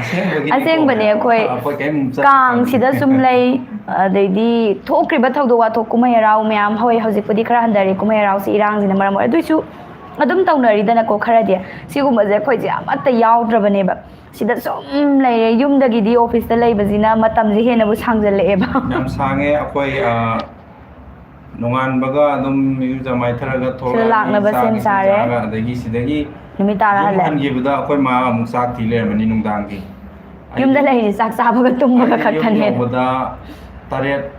ꯑꯁꯦꯡꯕꯒꯤꯗꯤ ꯑꯁꯦꯡꯕꯅꯦ꯫ ꯀꯣ, ꯑꯩꯈꯣꯏ ꯑꯩꯈꯣꯏ ꯀꯩꯝ ꯆꯠꯄ ꯀꯥꯡꯁꯤꯗ ꯐꯪꯗꯦ꯫ ꯁꯨꯝ ꯂꯩ, ꯑꯗꯩꯗꯤ ꯊꯣꯛꯈ꯭ꯔꯤꯕ ꯊꯧꯗꯣꯛ ꯋꯥꯊꯣꯛ, ꯀꯨꯝꯍꯩ ꯍꯔꯥꯎ ꯃꯌꯥꯝ, ꯍꯣꯏ, ꯍꯧꯖꯤꯛꯄꯨꯗꯤ ꯈꯔ ꯍꯟꯊꯔꯦ ꯀꯨꯝꯍꯩ ꯍꯔꯥꯎꯁꯤ ꯏꯔꯥꯡꯁꯤꯅ ꯃꯔꯝ ꯑꯣꯏꯔ, ꯑꯗꯨꯏꯁꯨ ꯑꯗꯨꯝ ꯇꯧꯅꯔꯤꯗꯅꯀꯣ ꯈꯔꯗꯤ꯫ ꯁꯤꯒꯨꯝꯕꯁꯦ ꯑꯩꯈꯣꯏꯁꯦ ꯑꯃꯠꯇ ꯌꯥꯎꯗ꯭ꯔꯕꯅꯦꯕ꯫ ꯁꯤꯗ ꯁꯨꯝ ꯂꯩꯔꯦ꯫ ꯌꯨꯝꯗꯒꯤꯗꯤ ꯑꯣꯐꯤꯁꯇ ꯂꯩꯕꯁꯤꯅ ꯃꯇꯝꯁꯦ ꯍꯦꯟꯅꯕꯨ ꯁꯥꯡꯖꯜꯂꯛꯑꯦꯕ꯫ ꯌꯥꯝ ꯁꯥꯡꯉꯦ꯫ ꯑꯩꯈꯣꯏ, ꯑ, ꯅꯣꯡꯉꯥꯟꯕꯒ ꯑꯗꯨꯝ ꯏꯔꯨꯖ ꯃꯥꯏꯊꯔꯒ ꯊꯣꯛꯂꯛꯑꯅꯤ, ꯂꯥꯛꯅꯕ ꯆꯥꯛ ꯁꯦꯝ ꯏꯁꯤꯡ ꯁꯥꯔꯦ꯫ ꯆꯥꯔꯒ, ꯑꯗꯒꯤ ꯁꯤꯗꯒꯤ ꯅꯨꯃꯤꯠ ꯇꯥꯔ ꯌꯨꯝ ꯍꯜꯂꯦ꯫ ꯍꯟꯈꯤꯕꯗ ꯑꯩꯈꯣꯏ ꯃꯥ ꯑꯃꯨꯛ ꯆꯥꯛ ꯊꯤ ꯂꯩꯔꯝꯃꯅꯤ ꯅꯨꯡꯗꯥꯡꯒꯤ꯫ ꯌꯨꯝꯗ ꯑꯩꯗꯤ ꯂꯩꯔꯤꯁꯦ ꯆꯥꯛ ꯆꯥꯕꯒ ꯇꯨꯝꯕꯒ ꯑꯩꯗꯤ ꯈꯛ ꯌꯨꯝ ꯊꯟꯍꯦ꯫ ꯌꯧꯕꯗ ꯇꯔꯦꯠ,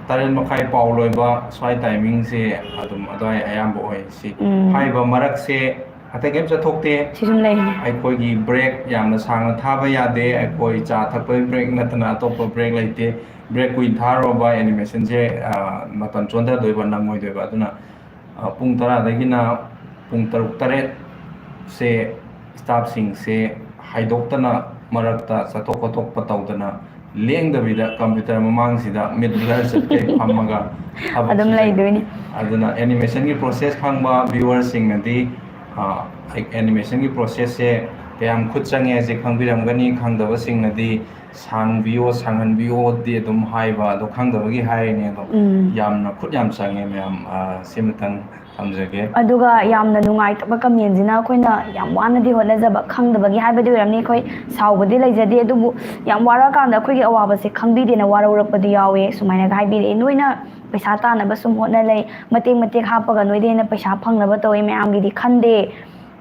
ꯇꯔꯦꯠ ꯃꯈꯥꯏ ꯄꯥꯎ ꯂꯣꯏꯕ ꯁ꯭ꯋꯥꯏ ꯇꯥꯏꯃꯤꯡꯁꯦ ꯑꯗꯨꯝ ꯑꯗꯨꯋꯥꯏ ꯑꯌꯥꯝꯕ ꯑꯣꯏ꯫ ꯁꯤ ꯎꯝ꯫ ꯍꯥꯏꯔꯤꯕ ꯃꯔꯛꯁꯦ ꯑꯇꯩ ꯀꯩꯝ ꯆꯠꯊꯣꯛꯇꯦ꯫ ꯁꯤ ꯁꯨꯝ ꯂꯩꯔꯤꯅꯦ꯫ ꯑꯩꯈꯣꯏꯒꯤ ꯕ꯭ꯔꯦꯛ ꯌꯥꯝꯅ ꯁꯥꯡꯅ ꯊꯥꯕ ꯌꯥꯗꯦ꯫ ꯑꯩꯈꯣꯏ ꯆꯥ ꯊꯛꯄꯒꯤ ꯕ꯭ꯔꯦꯛ ꯅꯠꯇꯅ ꯑꯇꯣꯞꯄ ꯕ꯭ꯔꯦꯛ ꯂꯩꯇꯦ꯫ ꯕ꯭ꯔꯦꯛ ꯀꯨꯏꯅ ꯊꯥꯔꯨꯔꯕ ꯑꯦꯅꯤꯃꯦꯁꯟꯁꯦ, ꯑ, ꯃꯇꯝ ꯆꯣꯟꯊꯗꯣꯏꯕ, ꯅꯪꯉꯣꯏꯗꯣꯏꯕ꯫ ꯑꯗꯨꯅ, ꯑ, ꯄꯨꯡ ꯇꯔꯥꯗꯒꯤꯅ ꯄꯨꯡ ꯇꯔꯨꯛ, ꯇꯔꯦꯠꯁꯦ ꯁ꯭ꯇꯥꯐꯁꯤꯡꯁꯦ ꯍꯥꯏꯗꯣꯛꯇꯅ ꯃꯔꯛꯇ ꯆꯠꯊꯣꯛ ꯈꯣꯠꯇꯣꯛꯄ ꯇꯧꯗꯅ ꯂꯦꯡꯗꯕꯤꯗ ꯀꯝꯄ꯭ꯌꯨꯇꯔ ꯃꯃꯥꯡꯁꯤꯗ ꯃꯤꯠ ꯕ꯭ꯂꯔ ꯆꯠꯈꯩ ꯐꯝꯃꯒ ꯊꯕꯛ ꯑꯗꯨꯝ ꯁꯨꯖꯩ꯫ ꯂꯩꯗꯣꯏꯅꯤ꯫ ꯑꯗꯨꯅ ꯑꯦꯅꯤꯃꯦꯁꯟꯒꯤ ꯄ꯭ꯔꯣꯁꯦꯁ ꯈꯪꯕ ꯚ꯭ꯌꯨꯋꯔꯁꯤꯡꯅꯗꯤ, ꯑ, ꯑꯦꯅꯤꯃꯦꯁꯟꯒꯤ ꯄ꯭ꯔꯣꯁꯦꯁꯁꯦ ꯀꯌꯥꯝ ꯈꯨꯠ ꯆꯪꯉꯦ ꯍꯥꯏꯁꯦ ꯈꯪꯕꯤꯔꯝꯒꯅꯤ꯫ ꯈꯪꯗꯕꯁꯤꯡꯅꯗꯤ ꯁꯥꯡꯕꯤꯌꯣ, ꯁꯥꯡꯍꯟꯕꯤꯌꯣꯗꯤ ꯑꯗꯨꯝ ꯍꯥꯏꯕ, ꯑꯗꯣ ꯈꯪꯗꯕꯒꯤ ꯍꯥꯏꯔꯤꯅꯦ꯫ ꯑꯗꯣ ꯎꯝ꯫ ꯌꯥꯝꯅ ꯈꯨꯠ ꯌꯥꯝ ꯆꯪꯉꯦ ꯃꯌꯥꯝ, ꯑ, ꯁꯤꯃꯇꯪ ꯊꯝꯖꯒꯦ꯫ ꯑꯗꯨꯒ ꯌꯥꯝꯅ ꯅꯨꯡꯉꯥꯏꯇꯕ ꯀꯃꯦꯟꯁꯤꯅ, ꯑꯩꯈꯣꯏꯅ ꯌꯥꯝ ꯋꯥꯅꯗꯤ ꯍꯣꯠꯅꯖꯕ, ꯈꯪꯗꯕꯒꯤ ꯍꯥꯏꯕꯗꯤ ꯑꯣꯏꯔꯝꯅꯤ꯫ ꯑꯩꯈꯣꯏ ꯁꯥꯎꯕꯗꯤ ꯂꯩꯖꯗꯦ, ꯑꯗꯨꯕꯨ ꯌꯥꯝ ꯋꯥꯔꯛꯑꯀꯥꯟꯗ ꯑꯩꯈꯣꯏꯒꯤ ꯑꯋꯥꯕꯁꯦ ꯈꯪꯕꯤꯗꯦꯅ ꯋꯥꯔꯧꯔꯛꯄꯗꯤ ꯌꯥꯎꯋꯦ꯫ ꯁꯨꯃꯥꯏꯅꯒ ꯍꯥꯏꯕꯤꯔꯛꯑꯦ, "ꯅꯣꯏꯅ ꯄꯩꯁꯥ ꯇꯥꯟꯅꯕ ꯁꯨꯝ ꯍꯣꯠꯅ ꯂꯩ, ꯃꯇꯦꯛ ꯃꯇꯦꯛ ꯍꯥꯞꯄꯒ ꯅꯣꯏꯗ ꯍꯦꯟꯅ ꯄꯩꯁꯥ ꯐꯪꯅꯕ ꯇꯧꯋꯦ, ꯃꯌꯥꯝꯒꯤꯗꯤ ꯈꯟꯗꯦ,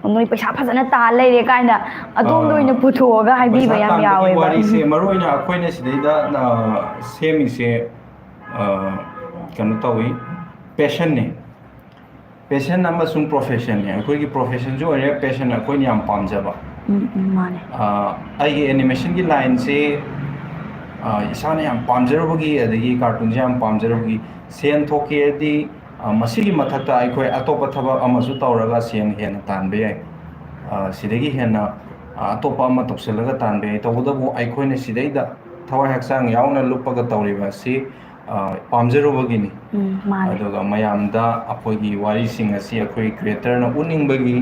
ꯅꯣꯏ ꯄꯩꯁꯥ ꯐꯖꯅ ꯇꯥꯜ ꯂꯩꯔꯦ" ꯀꯥꯏꯅ ꯑꯗꯣꯝꯗ ꯑꯥ, ꯑꯣꯏꯅ ꯄꯨꯊꯣꯛꯑꯒ ꯍꯥꯏꯕꯤꯕ ꯄꯩꯁꯥ ꯌꯥꯝ ꯇꯥꯟꯕꯒꯤ ꯌꯥꯎꯋꯦꯕ꯫ ꯋꯥꯔꯤꯁꯦ ꯃꯔꯨ ꯑꯣꯏꯅ ꯑꯩꯈꯣꯏꯅ ꯁꯤꯗꯩꯗ, ꯑ, ꯁꯦꯝꯃꯤꯁꯦ, ꯑ, ꯀꯩꯅꯣ ꯇꯧꯏ, ꯄꯦꯁꯟꯅꯦ꯫ ꯄꯦꯁꯟ ꯑꯃꯁꯨꯡ ꯄ꯭ꯔꯣꯐꯦꯁꯟꯅꯦ꯫ ꯑꯩꯈꯣꯏꯒꯤ ꯄ꯭ꯔꯣꯐꯦꯁꯟꯁꯨ ꯑꯣꯏꯔꯦ, ꯄꯦꯁꯟ ꯑꯩꯈꯣꯏꯅ ꯌꯥꯝ ꯄꯥꯝꯖꯕ꯫ ꯎꯝ, ꯎꯝ, ꯃꯥꯅꯦ꯫ ꯑ, ꯑꯩꯒꯤ ꯑꯦꯅꯤꯃꯦꯁꯟꯒꯤ ꯂꯥꯏꯟꯁꯤ, ꯑ, ꯏꯁꯥꯅ ꯌꯥꯝ ꯄꯥꯝꯖꯔꯨꯕꯒꯤ, ꯑꯗꯒꯤ ꯀꯥꯔꯇꯨꯟꯁꯦ ꯌꯥꯝ ꯄꯥꯝꯖꯔꯨꯕꯒꯤ, ꯁꯦꯟ ꯊꯣꯛꯀꯦꯗꯤ, ꯑ, ꯃꯁꯤꯒꯤ ꯃꯊꯛꯇ ꯑꯩꯈꯣꯏ ꯑꯇꯣꯞꯄ ꯊꯕꯛ ꯑꯃꯁꯨ ꯇꯧꯔꯒ ꯁꯦꯟ ꯍꯦꯟꯅ ꯇꯥꯟꯕ ꯌꯥꯏ꯫ ꯑ, ꯁꯤꯗꯒꯤ ꯍꯦꯟꯅ, ꯑ, ꯑꯇꯣꯞꯄ ꯑꯃ ꯇꯧꯁꯤꯜꯂꯒ ꯇꯥꯟꯕ ꯌꯥꯏ꯫ ꯇꯧꯕꯇꯕꯨ ꯑꯩꯈꯣꯏꯅ ꯁꯤꯗꯩꯗ ꯊꯋꯥꯏ ꯍꯛꯆꯥꯡ ꯌꯥꯎꯅ ꯂꯨꯞꯄꯒ ꯇꯧꯔꯤꯕ ꯑꯁꯤ ꯄꯥꯝꯖꯔꯨꯕꯒꯤꯅꯤ꯫ ꯎꯝ, ꯃꯥꯅꯦ꯫ ꯑꯗꯨꯒ ꯃꯌꯥꯝꯗ ꯑꯩꯈꯣꯏꯒꯤ ꯋꯥꯔꯤꯁꯤꯡ ꯑꯁꯤ ꯑꯩꯈꯣꯏ ꯀ꯭ꯔꯤꯌꯦꯇꯔꯅ ꯎꯠꯅꯤꯡꯕꯒꯤ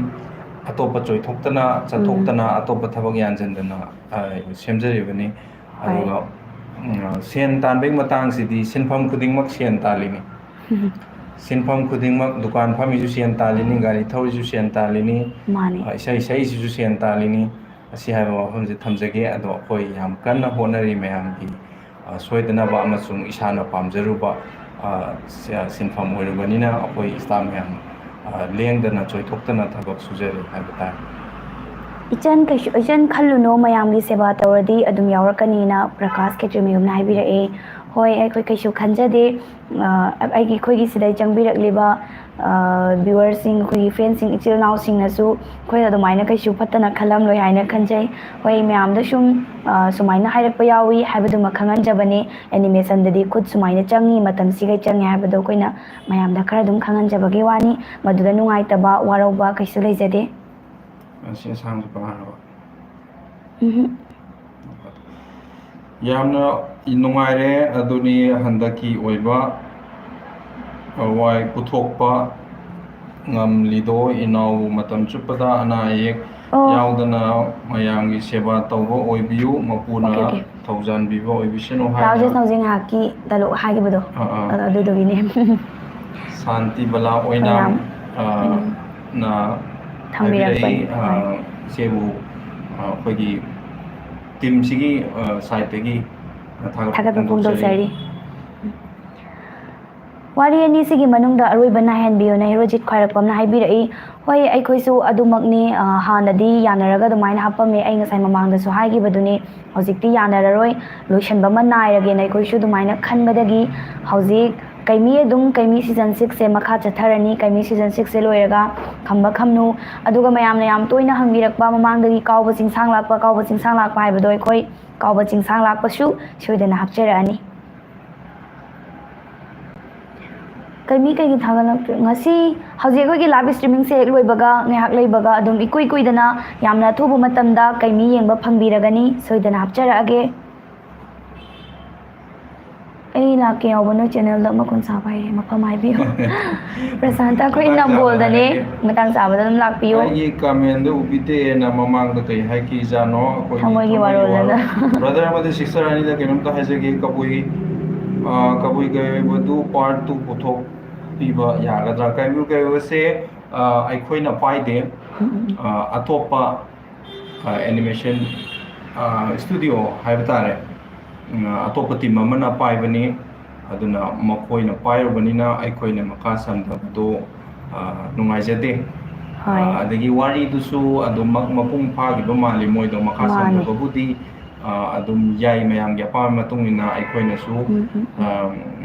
ꯑꯇꯣꯞꯄ ꯆꯣꯏꯊꯣꯛꯇꯅ ꯆꯠꯊꯣꯛꯇꯅ ꯑꯇꯣꯞꯄ ꯊꯕꯛ ꯌꯥꯟꯁꯤꯟꯗꯅ ꯁꯦꯝꯖꯔꯤꯕꯅꯤ꯫ ꯍꯣꯏ꯫ ꯑꯗꯨꯒ ꯎꯝ, ꯁꯦꯟ ꯇꯥꯟꯕꯒꯤ ꯃꯇꯥꯡꯁꯤꯗꯤ ꯁꯤꯟꯐꯝ ꯈꯨꯗꯤꯡꯃꯛ ꯁꯦꯟ ꯇꯥꯜꯂꯤꯅꯤ꯫ ꯁꯤꯟꯐꯝ ꯈꯨꯗꯤꯡꯃꯛ, ꯗꯨꯀꯥꯟ ꯐꯝꯃꯤꯁꯨ ꯁꯦꯟ ꯇꯥꯜꯂꯤꯅꯤ, ꯒꯥꯔꯤ ꯊꯧꯔꯤꯁꯨ ꯁꯦꯟ ꯇꯥꯜꯂꯤꯅꯤ, ꯃꯥꯅꯦ꯫ ꯑ, ꯏꯁꯩ ꯁꯛꯏꯁꯤꯁꯨ ꯁꯦꯟ ꯇꯥꯜꯂꯤꯅꯤ꯫ ꯑꯁꯤ ꯍꯥꯏꯕ ꯋꯥꯐꯝꯁꯦ ꯊꯝꯖꯒꯦ꯫ ꯑꯗꯣ ꯑꯩꯈꯣꯏ ꯌꯥꯝ ꯀꯟꯅ ꯍꯣꯠꯅꯔꯤ ꯃꯌꯥꯝꯒꯤ, ꯑ, ꯁꯣꯏꯗꯅꯕ ꯑꯃꯁꯨꯡ ꯏꯁꯥꯅ ꯄꯥꯝꯖꯔꯨꯕ, ꯑ, ꯁ-, ꯁꯤꯟꯐꯝ ꯑꯣꯏꯔꯨꯕꯅꯤꯅ ꯑꯩꯈꯣꯏ ꯏꯁꯇꯥꯐ ꯃꯌꯥꯝ, ꯑ, ꯂꯦꯡꯗꯅ ꯆꯣꯏꯊꯣꯛꯇꯅ ꯊꯕꯛ ꯁꯨꯖꯔꯤ ꯍꯥꯏꯕ ꯇꯥꯔꯦ꯫ ꯏꯆꯟ ꯀꯩꯁꯨ, ꯏꯆꯟ ꯈꯜꯂꯨꯅꯨ, ꯃꯌꯥꯝꯒꯤ ꯁꯦꯕꯥ ꯇꯧꯔꯗꯤ ꯑꯗꯨꯝ ꯌꯥꯎꯔꯛꯀꯅꯤꯅ ꯄ꯭ꯔꯀꯥꯁ ꯈꯦꯇ꯭ꯔꯤꯃꯌꯨꯝꯅ ꯍꯥꯏꯕꯤꯔꯛꯑꯦ꯫ ꯍꯣꯏ, ꯑꯩꯈꯣꯏ ꯀꯩꯁꯨ ꯈꯟꯖꯗꯦ꯫ ꯑ, ꯑꯩꯒꯤ, ꯑꯩꯈꯣꯏꯒꯤ ꯁꯤꯗ ꯆꯪꯕꯤꯔꯛꯂꯤꯕ, ꯑ, viewerꯁꯤꯡ, ꯑꯩꯈꯣꯏꯒꯤ friendꯁꯤꯡ, ꯏꯆꯤꯜ ꯏꯅꯥꯎꯁꯤꯡꯅꯁꯨ ꯑꯩꯈꯣꯏꯅ ꯑꯗꯨꯃꯥꯏꯅ ꯀꯩꯁꯨ ꯐꯠꯇꯅ ꯈꯜꯂꯝꯂꯣꯏ ꯍꯥꯏꯅ ꯈꯟꯖꯩ꯫ ꯍꯣꯏ, ꯃꯌꯥꯝꯗ ꯁꯨꯝ, ꯑ, ꯁꯨꯃꯥꯏꯅ ꯍꯥꯏꯔꯛꯄ ꯌꯥꯎꯏ ꯍꯥꯏꯕꯗꯨꯃ ꯈꯪꯍꯟꯖꯕꯅꯦ꯫ Animationꯗꯗꯤ ꯈꯨꯠ ꯁꯨꯃꯥꯏꯅ ꯆꯪꯉꯤ, ꯃꯇꯝꯁꯤꯒ ꯆꯪꯉꯤ ꯍꯥꯏꯕꯗꯣ ꯑꯩꯈꯣꯏꯅ ꯃꯌꯥꯝꯗ ꯈꯔ ꯑꯗꯨꯝ ꯈꯪꯍꯟꯖꯕꯒꯤ ꯋꯥꯅꯤ꯫ ꯃꯗꯨꯗ ꯅꯨꯡꯉꯥꯏꯇꯕ, ꯋꯥꯔꯧꯕ ꯀꯩꯁꯨ ꯂꯩꯖꯗꯦ꯫ ꯑꯁꯤ ꯑꯁꯥꯡꯕꯁꯦ ꯄꯥꯔꯕ? ꯎꯝꯍꯨꯝ꯫ ꯌꯥꯝꯅ ꯅꯨꯡꯉꯥꯏꯔꯦ꯫ ꯑꯗꯨꯅꯤ ꯍꯟꯗꯛꯀꯤ ꯑꯣꯏꯕ ꯑꯋꯥꯏ ꯄꯨꯊꯣꯛꯄ ꯉꯝꯂꯤꯗꯣ ꯏꯅꯥꯎꯕꯨ ꯃꯇꯝ ꯆꯨꯞꯄꯗ ꯑꯅꯥ ꯑꯌꯦꯛ ꯑꯣ꯫ ꯌꯥꯎꯗꯅ ꯃꯌꯥꯝꯒꯤ ꯁꯦꯕꯥ ꯇꯧꯕ ꯑꯣꯏꯕꯤꯌꯨ, ꯃꯄꯨꯅ Okay, okay꯫ ꯊꯧꯖꯥꯟꯕꯤꯕ ꯑꯣꯏꯕꯤꯁꯅꯨ ꯇꯥꯎꯖꯦꯁ ꯍꯥꯏꯅ꯫ ꯍꯧꯖꯤꯛ ꯉꯥꯏꯍꯥꯛꯀꯤ dialogue ꯍꯥꯏꯈꯤꯕꯗꯣ, ꯑꯥ, ꯑꯥ꯫ ꯑꯗꯣ ꯑꯗꯨꯗꯨꯒꯤꯅꯦ꯫ ꯁꯥꯟꯇꯤ ꯕꯂꯥ ꯑꯣꯏꯅꯥꯝ, ꯑꯣꯏꯅꯥꯝ꯫ ꯑ, ꯎꯝ꯫ ꯅ ꯊꯝꯕꯤꯔꯛꯄꯅꯤ꯫ ꯍꯥꯏꯕꯤꯔꯛꯏ, ꯑ, ꯍꯣꯏ꯫ ꯏꯆꯦꯕꯨ, ꯑ, ꯑꯩꯈꯣꯏꯒꯤ teamꯁꯤꯒꯤ, ꯑ, sideꯇꯒꯤ ꯊꯥꯒꯠꯄ ꯊꯥꯒꯠꯄ ꯐꯣꯡꯗꯣꯛꯆꯔꯤ꯫ ꯐꯣꯡꯗꯣꯛꯆꯔꯤ꯫ ꯋꯥꯔꯤ ꯑꯅꯤꯁꯤꯒꯤ ꯃꯅꯨꯡꯗ ꯑꯔꯣꯏꯕ ꯅꯥꯏꯍꯟꯕꯤꯌꯨꯅ ꯍꯦꯔꯣꯖꯤꯠ ꯈ꯭ꯋꯥꯏꯔꯥꯛꯄꯝꯅ ꯍꯥꯏꯕꯤꯔꯛꯏ꯫ ꯍꯣꯏ, ꯑꯩꯈꯣꯏꯁꯨ ꯑꯗꯨꯃꯛꯅꯤ, ꯑ, ꯍꯥꯟꯅꯗꯤ ꯌꯥꯅꯔꯒ ꯑꯗꯨꯃꯥꯏꯅ ꯍꯥꯞꯄꯝꯃꯦ, ꯑꯩ ꯉꯁꯥꯏ ꯃꯃꯥꯡꯗꯁꯨ ꯍꯥꯏꯈꯤꯕꯗꯨꯅꯤ꯫ ꯍꯧꯖꯤꯛꯇꯤ ꯌꯥꯅꯔꯔꯣꯏ, ꯂꯣꯏꯁꯟꯕ ꯑꯃ ꯅꯥꯏꯔꯒꯦꯅ ꯑꯩꯈꯣꯏꯁꯨ ꯑꯗꯨꯃꯥꯏꯅ ꯈꯟꯕꯗꯒꯤ ꯍꯧꯖꯤꯛ ꯀꯩꯃꯤ ꯑꯗꯨꯝ, ꯀꯩꯃꯤ season sixꯁꯦ ꯃꯈꯥ ꯆꯠꯊꯔꯅꯤ꯫ ꯀꯩꯃꯤ season sixꯁꯦ ꯂꯣꯏꯔꯒ ꯈꯝꯕ ꯈꯝꯅꯨ, ꯑꯗꯨꯒ ꯃꯌꯥꯝꯅ ꯌꯥꯝ ꯇꯣꯏꯅ ꯍꯪꯕꯤꯔꯛꯄ ꯃꯃꯥꯡꯗꯒꯤ ꯀꯥꯎꯕ ꯆꯤꯡꯁꯥꯡ ꯂꯥꯛꯄ, ꯀꯥꯎꯕ ꯆꯤꯡꯁꯥꯡ ꯂꯥꯛꯄ ꯍꯥꯏꯕꯗꯣ ꯑꯩꯈꯣꯏ ꯀꯥꯎꯕ ꯆꯤꯡꯁꯥꯡ ꯂꯥꯛꯄꯁꯨ ꯁꯣꯏꯗꯅ ꯍꯥꯞꯆꯔꯛꯑꯅꯤ꯫ ꯀꯩꯃꯤ ꯀꯩꯒꯤ ꯊꯥꯒꯠꯂꯛꯇ꯭ꯔꯦ? ꯉꯁꯤ ꯍꯧꯖꯤꯛ ꯑꯩꯈꯣꯏꯒꯤ live streamingꯁꯦ ꯍꯦꯛ ꯂꯣꯏꯕꯒ ꯉꯥꯏꯍꯥꯛ ꯂꯩꯕꯒ ꯑꯗꯨꯝ ꯏꯀꯨꯏ ꯀꯨꯏꯗꯅ ꯌꯥꯝꯅ ꯑꯊꯨꯕ ꯃꯇꯝꯗ ꯀꯩꯃꯤ ꯌꯦꯡꯕ ꯐꯪꯕꯤꯔꯒꯅꯤ, ꯁꯣꯏꯗꯅ ꯍꯥꯞꯆꯔꯛꯑꯒꯦ꯫ ꯑꯩ ꯂꯥꯛꯀꯦ ꯌꯥꯎꯕ ꯅꯣꯏ ꯆꯦꯅꯦꯜꯗ ꯃꯈꯣꯟ ꯁꯥꯕ ꯍꯩꯔꯦ, ꯃꯐꯝ ꯍꯥꯏꯕꯤꯌꯨ꯫ ꯄ꯭ꯔꯁꯥꯟꯇ, ꯑꯩꯈꯣꯏ ꯃꯇꯥꯡ ꯆꯥꯕꯗ ꯅꯝꯕꯣꯜꯗꯅꯦ꯫ ꯍꯥꯏꯔꯛꯀꯦ꯫ ꯃꯇꯥꯡ ꯆꯥꯕꯗ ꯑꯗꯨꯝ ꯂꯥꯛꯄꯤꯌꯨ꯫ ꯑꯩꯒꯤ ꯀꯃꯦꯟꯗ ꯎꯕꯤꯗꯦꯅ ꯃꯃꯥꯡꯗ ꯀꯩ ꯍꯥꯏꯈꯤꯖꯥꯠꯅꯣ? ꯑꯩꯈꯣꯏꯒꯤ ꯊꯃꯣꯏꯒꯤ ꯊꯃꯣꯏꯒꯤ ꯋꯥꯔꯣꯜꯗꯅ꯫ ꯋꯥꯔꯣꯜ꯫ ꯕ꯭ꯔꯗꯔ ꯑꯃꯗꯤ ꯁꯤꯁꯇꯔ ꯑꯅꯤꯗ ꯀꯩꯅꯣꯝꯇ ꯍꯥꯏꯖꯒꯦ꯫ ꯀꯕꯨꯏ, ꯑ, ꯀꯕꯨꯏ ꯀꯩ ꯑꯣꯏꯕꯗꯨ ꯄꯥꯔꯠ ꯇꯨ ꯄꯨꯊꯣꯛꯄꯤꯕ ꯌꯥꯒꯗ꯭ꯔꯥ? ꯀꯕꯨꯏ ꯀꯩ ꯑꯣꯏꯕꯁꯦ, ꯑ, ꯑꯩꯈꯣꯏꯅ ꯄꯥꯏꯗꯦ꯫ ꯎꯝ, ꯎꯝ꯫ ꯑ, ꯑꯇꯣꯞꯄ, ꯑ, ꯑꯦꯅꯤꯃꯦꯁꯟ, ꯑ, ꯁ꯭ꯇꯨꯗꯤꯑꯣ ꯍꯥꯏꯕ ꯇꯥꯔꯦ꯫ ꯎꯝ, ꯑꯇꯣꯞꯄ ꯇꯤꯝ ꯑꯃꯅ ꯄꯥꯏꯕꯅꯤ꯫ ꯑꯗꯨꯅ ꯃꯈꯣꯏꯅ ꯄꯥꯏꯔꯨꯕꯅꯤꯅ ꯑꯩꯈꯣꯏꯅ ꯃꯈꯥ ꯁꯝꯊꯕꯗꯣ, ꯑ, ꯅꯨꯡꯉꯥꯏꯖꯗꯦ꯫ ꯍꯣꯏ꯫ ꯑ, ꯑꯗꯒꯤ ꯋꯥꯔꯤꯗꯨꯁꯨ ꯑꯗꯨꯃꯛ ꯃꯄꯨꯡ ꯐꯥꯈꯤꯕ ꯃꯥꯜꯂꯤ꯫ ꯃꯣꯏꯗꯣ ꯃꯈꯥ ꯃꯥꯅꯦ꯫ ꯁꯝꯊꯕꯕꯨꯗꯤ, ꯑ, ꯑꯗꯨꯝ ꯌꯥꯏ, ꯃꯌꯥꯝꯒꯤ ꯑꯄꯥꯝꯕ ꯃꯇꯨꯡ ꯏꯟꯅ ꯑꯩꯈꯣꯏꯅꯁꯨ, ꯎꯝ, ꯎꯝ, ꯎꯝ꯫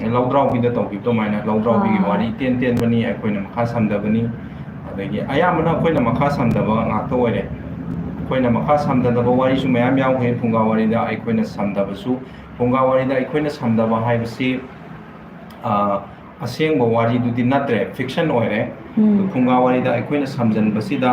ꯑ, ꯂꯧꯗ꯭ꯔꯥꯎꯕꯤꯗ ꯇꯧꯈꯤꯕ ꯑꯗꯨꯃꯥꯏꯅ ꯂꯧꯗ꯭ꯔꯥꯎꯕꯤꯒꯤ ꯍꯣꯏ꯫ ꯋꯥꯔꯤ ꯇꯦꯟ ꯇꯦꯟꯕꯅꯤ, ꯑꯩꯈꯣꯏꯅ ꯃꯈꯥ ꯁꯝꯊꯕꯅꯤ꯫ ꯑꯗꯒꯤ ꯑꯌꯥꯝꯕꯅ ꯑꯩꯈꯣꯏꯅ ꯃꯈꯥ ꯁꯝꯊꯕ ꯉꯥꯛꯇ ꯑꯣꯏꯔꯦ꯫ ꯑꯩꯈꯣꯏꯅ ꯃꯈꯥ ꯁꯝꯊꯗꯕ ꯋꯥꯔꯤꯁꯨ ꯃꯌꯥꯝ ꯌꯥꯎꯈ꯭ꯔꯦ ꯐꯨꯡꯒꯥ ꯋꯥꯔꯤꯗ꯫ ꯑꯩꯈꯣꯏꯅ ꯁꯝꯊꯕꯁꯨ, ꯐꯨꯡꯒꯥ ꯋꯥꯔꯤꯗ ꯑꯩꯈꯣꯏꯅ ꯁꯝꯊꯕ ꯍꯥꯏꯕꯁꯤ, ꯑ, ꯑꯁꯦꯡꯕ ꯋꯥꯔꯤꯗꯨꯗꯤ ꯅꯠꯇ꯭ꯔꯦ, ꯐꯤꯛꯁꯟ ꯑꯣꯏꯔꯦ꯫ ꯎꯝ꯫ ꯐꯨꯡꯒꯥ ꯋꯥꯔꯤꯗ ꯑꯩꯈꯣꯏꯅ ꯁꯝꯖꯟꯕꯁꯤꯗ,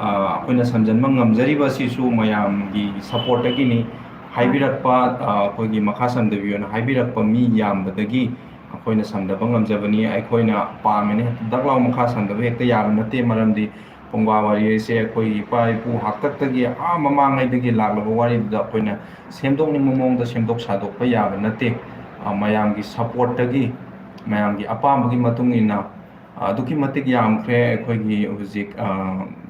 ꯑ, ꯑꯩꯈꯣꯏꯅ ꯁꯝꯖꯟꯕ ꯉꯝꯖꯔꯤꯕ ꯑꯁꯤꯁꯨ ꯃꯌꯥꯝꯒꯤ ꯁꯞꯄꯣꯔꯠꯇꯒꯤꯅꯤ꯫ ꯍꯥꯏꯕꯤꯔꯛꯄ, ꯑ, ꯑꯩꯈꯣꯏꯒꯤ ꯃꯈꯥ ꯁꯝꯊꯕꯤꯌꯣꯅ ꯍꯥꯏꯕꯤꯔꯛꯄ ꯃꯤ ꯌꯥꯝꯕꯗꯒꯤ ꯑꯩꯈꯣꯏꯅ ꯁꯝꯊꯕ ꯉꯝꯖꯕꯅꯤ꯫ ꯑꯩꯈꯣꯏꯅ ꯄꯥꯝꯃꯦꯅ ꯍꯦꯛꯇ ꯗꯛ ꯂꯥꯎ ꯃꯈꯥ ꯁꯝꯊꯕ ꯍꯦꯛꯇ ꯌꯥꯕ ꯅꯠꯇꯦ, ꯃꯔꯝꯗꯤ ꯐꯨꯡꯒꯥ ꯋꯥꯔꯤ ꯍꯥꯏꯁꯦ ꯑꯩꯈꯣꯏꯒꯤ ꯏꯄꯥ ꯏꯄꯨ ꯍꯥꯛꯇꯛꯇꯒꯤ ꯑꯥ ꯃꯃꯥꯡꯉꯩꯗꯒꯤ ꯂꯥꯛꯂꯕ ꯋꯥꯔꯤꯗꯨꯗ ꯑꯩꯈꯣꯏꯅ ꯁꯦꯝꯗꯣꯛꯅꯤꯡꯕ ꯃꯑꯣꯡꯗ ꯁꯦꯝꯗꯣꯛ ꯁꯥꯗꯣꯛꯄ ꯌꯥꯕ ꯅꯠꯇꯦ꯫ ꯑ, ꯃꯌꯥꯝꯒꯤ ꯁꯞꯄꯣꯔꯠꯇꯒꯤ, ꯃꯌꯥꯝꯒꯤ ꯑꯄꯥꯝꯕꯒꯤ ꯃꯇꯨꯡ ꯏꯟꯅ, ꯑ, ꯑꯗꯨꯛꯀꯤ ꯃꯇꯤꯛ ꯌꯥꯝꯈ꯭ꯔꯦ ꯑꯩꯈꯣꯏꯒꯤ ꯍꯧꯖꯤꯛ, ꯑ,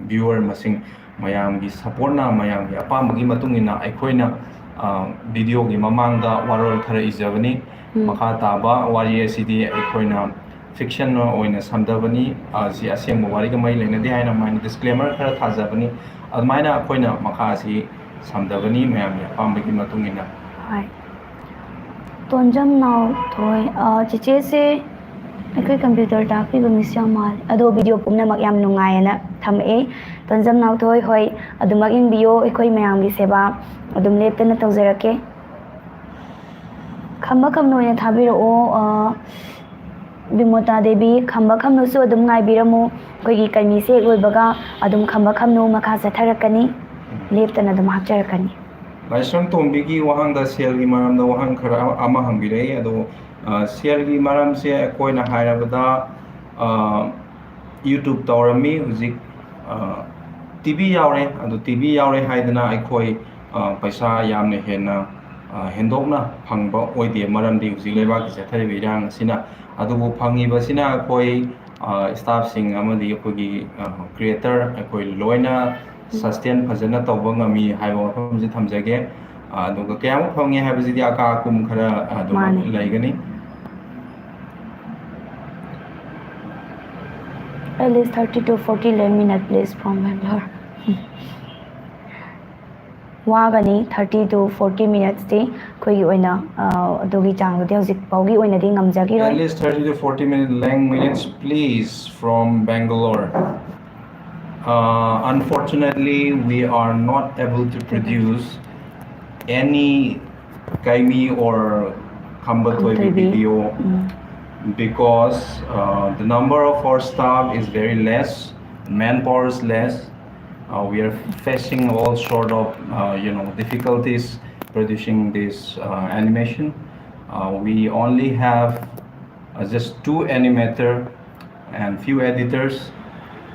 ꯚ꯭ꯌꯨꯋꯔ ꯃꯁꯤꯡ꯫ ꯃꯌꯥꯝꯒꯤ ꯁꯞꯄꯣꯔꯠꯅ, ꯃꯌꯥꯝꯒꯤ ꯑꯄꯥꯝꯕꯒꯤ ꯃꯇꯨꯡ ꯏꯟꯅ ꯑꯩꯈꯣꯏꯅ, ꯑ, ꯚꯤꯗꯤꯑꯣꯒꯤ ꯃꯃꯥꯡꯗ ꯋꯥꯔꯣꯜ ꯈꯔ ꯏꯖꯕꯅꯤ꯫ ꯎꯝ꯫ ꯃꯈꯥ ꯇꯥꯕ ꯋꯥꯔꯤ ꯑꯁꯤꯗꯤ ꯑꯩꯈꯣꯏꯅ ꯐꯤꯛꯁꯟ ꯑꯣꯏꯅ ꯁꯝꯊꯕꯅꯤ꯫ ꯑ, ꯁꯤ ꯑꯁꯦꯡꯕ ꯋꯥꯔꯤꯒ ꯃꯔꯤ ꯂꯩꯅꯗꯦ ꯍꯥꯏꯅ ꯑꯗꯨꯃꯥꯏꯅ ꯗꯤꯁꯀ꯭ꯂꯦꯃꯔ ꯈꯔ ꯊꯥꯖꯕꯅꯤ꯫ ꯑꯗꯨꯃꯥꯏꯅ ꯑꯩꯈꯣꯏꯅ ꯃꯈꯥ ꯑꯁꯤ ꯁꯝꯊꯕꯅꯤ ꯃꯌꯥꯝꯒꯤ ꯑꯄꯥꯝꯕꯒꯤ ꯃꯇꯨꯡ ꯏꯟꯅ꯫ ꯍꯣꯏ꯫ ꯇꯣꯟꯖꯝ ꯅꯥꯎꯊꯣꯏ, ꯑ, ꯆꯤꯆꯦꯁꯦ ꯑꯩꯈꯣꯏ ꯀꯝꯄ꯭ꯌꯨꯇꯔ ꯇꯥꯛꯄꯤꯕ ꯃꯤꯁ ꯌꯥꯝ ꯃꯥꯜꯂꯦ꯫ ꯑꯗꯣ ꯚꯤꯗꯤꯑꯣ ꯄꯨꯝꯅꯃꯛ ꯌꯥꯝ ꯅꯨꯡꯉꯥꯏꯌꯦꯅ ꯊꯝꯃꯛꯑꯦ꯫ ꯇꯣꯟꯖꯝ ꯅꯥꯎꯊꯣꯏ, ꯍꯣꯏ, ꯑꯗꯨꯃꯛ ꯌꯦꯡꯕꯤꯌꯣ ꯑꯩꯈꯣꯏ ꯃꯌꯥꯝꯒꯤ ꯁꯦꯕꯥ꯫ ꯑꯗꯨꯝ ꯂꯦꯞꯇꯅ ꯇꯧꯖꯔꯛꯀꯦ꯫ ꯈꯝꯕ ꯈꯝꯅ ꯑꯣꯏꯅ ꯊꯥꯕꯤꯔꯛꯑꯣ꯫ ꯑ, ꯕꯤꯃꯣꯇꯥ ꯗꯦꯕꯤ, ꯈꯝꯕ ꯈꯝꯅꯁꯨ ꯑꯗꯨꯝ ꯉꯥꯏꯕꯤꯔꯝꯃꯨ꯫ ꯑꯩꯈꯣꯏꯒꯤ ꯀꯩꯅꯤꯁꯦ ꯍꯦꯛ ꯂꯣꯏꯕꯒ ꯑꯗꯨꯝ ꯈꯝꯕ ꯈꯝꯅꯨ ꯃꯈꯥ ꯆꯠꯊꯔꯛꯀꯅꯤ꯫ ꯂꯦꯞꯇꯅ ꯑꯗꯨꯝ ꯍꯥꯞꯆꯔꯛꯀꯅꯤ꯫ ꯂꯥꯏꯁ꯭ꯔꯝ ꯇꯣꯝꯕꯤꯒꯤ ꯋꯥꯍꯪꯗ ꯁꯦꯜꯒꯤ ꯃꯔꯝꯗ ꯋꯥꯍꯪ ꯈꯔ ꯑꯃ ꯍꯪꯕꯤꯔꯛꯏ꯫ ꯑꯗꯣ, ꯑ, ꯁꯦꯜꯒꯤ ꯃꯔꯝꯁꯦ ꯑꯩꯈꯣꯏꯅ ꯍꯥꯏꯔꯕꯗ, ꯑ, YouTube ꯇꯧꯔꯝꯃꯤ, ꯍꯧꯖꯤꯛ, ꯑ, TV ꯌꯥꯎꯔꯦ꯫ ꯑꯗꯣ TV ꯌꯥꯎꯔꯦ ꯍꯥꯏꯗꯅ ꯑꯩꯈꯣꯏ, ꯑ, ꯄꯩꯁꯥ ꯌꯥꯝꯅ ꯍꯦꯟꯅ, ꯑ, ꯍꯦꯟꯗꯣꯛꯅ ꯐꯪꯕ ꯑꯣꯏꯗꯦ, ꯃꯔꯝꯗꯤ ꯍꯧꯖꯤꯛ ꯂꯩꯕꯥꯛꯀꯤ ꯆꯠꯊꯔꯤꯕ ꯏꯔꯥꯡ ꯑꯁꯤꯅ꯫ ꯑꯗꯨꯕꯨ ꯐꯪꯉꯤꯕꯁꯤꯅ ꯑꯩꯈꯣꯏ, ꯑ, staffꯁꯤꯡ ꯑꯃꯗꯤ ꯑꯩꯈꯣꯏꯒꯤ, ꯑ, creator ꯑꯩꯈꯣꯏ ꯂꯣꯏꯅ sustain ꯐꯖꯅ ꯇꯧꯕ ꯉꯝꯃꯤ ꯍꯥꯏꯕ ꯋꯥꯐꯝꯁꯤ ꯊꯝꯖꯒꯦ꯫ ꯑ, ꯑꯗꯨꯒ ꯀꯌꯥꯃꯨꯛ ꯐꯪꯉꯦ ꯍꯥꯏꯕꯁꯤꯗꯤ ꯑꯀꯥ ꯑꯀꯨꯝ ꯈꯔ ꯑꯗꯨꯝ ꯃꯥꯅꯦ꯫ ꯂꯩꯒꯅꯤ꯫ At least thirty to forty lakh minute, please, from Bangalore. ꯋꯥꯒꯅꯤ, thirty to forty minutesꯇꯤ ꯑꯩꯈꯣꯏꯒꯤ ꯑꯣꯏꯅ, ꯑ, ꯑꯗꯨꯒꯤ ꯆꯥꯡꯗꯨꯗꯤ ꯍꯧꯖꯤꯛ ꯐꯥꯎꯒꯤ ꯑꯣꯏꯅꯗꯤ At ꯉꯝꯖꯈꯤꯔꯣꯏ꯫ Least thirty to forty minute lang minutes, please, from Bangalore. Uh, unfortunately, we are not able to produce any Kaimi or Khamba Thoibi Thoibi. video Mm. because, uh, the number of our staff is very less, manpower is less. Uh, we are facing all sort of, uh, you know, difficulties producing this, uh, animation. Uh, we only have, uh, just two animator and few editors.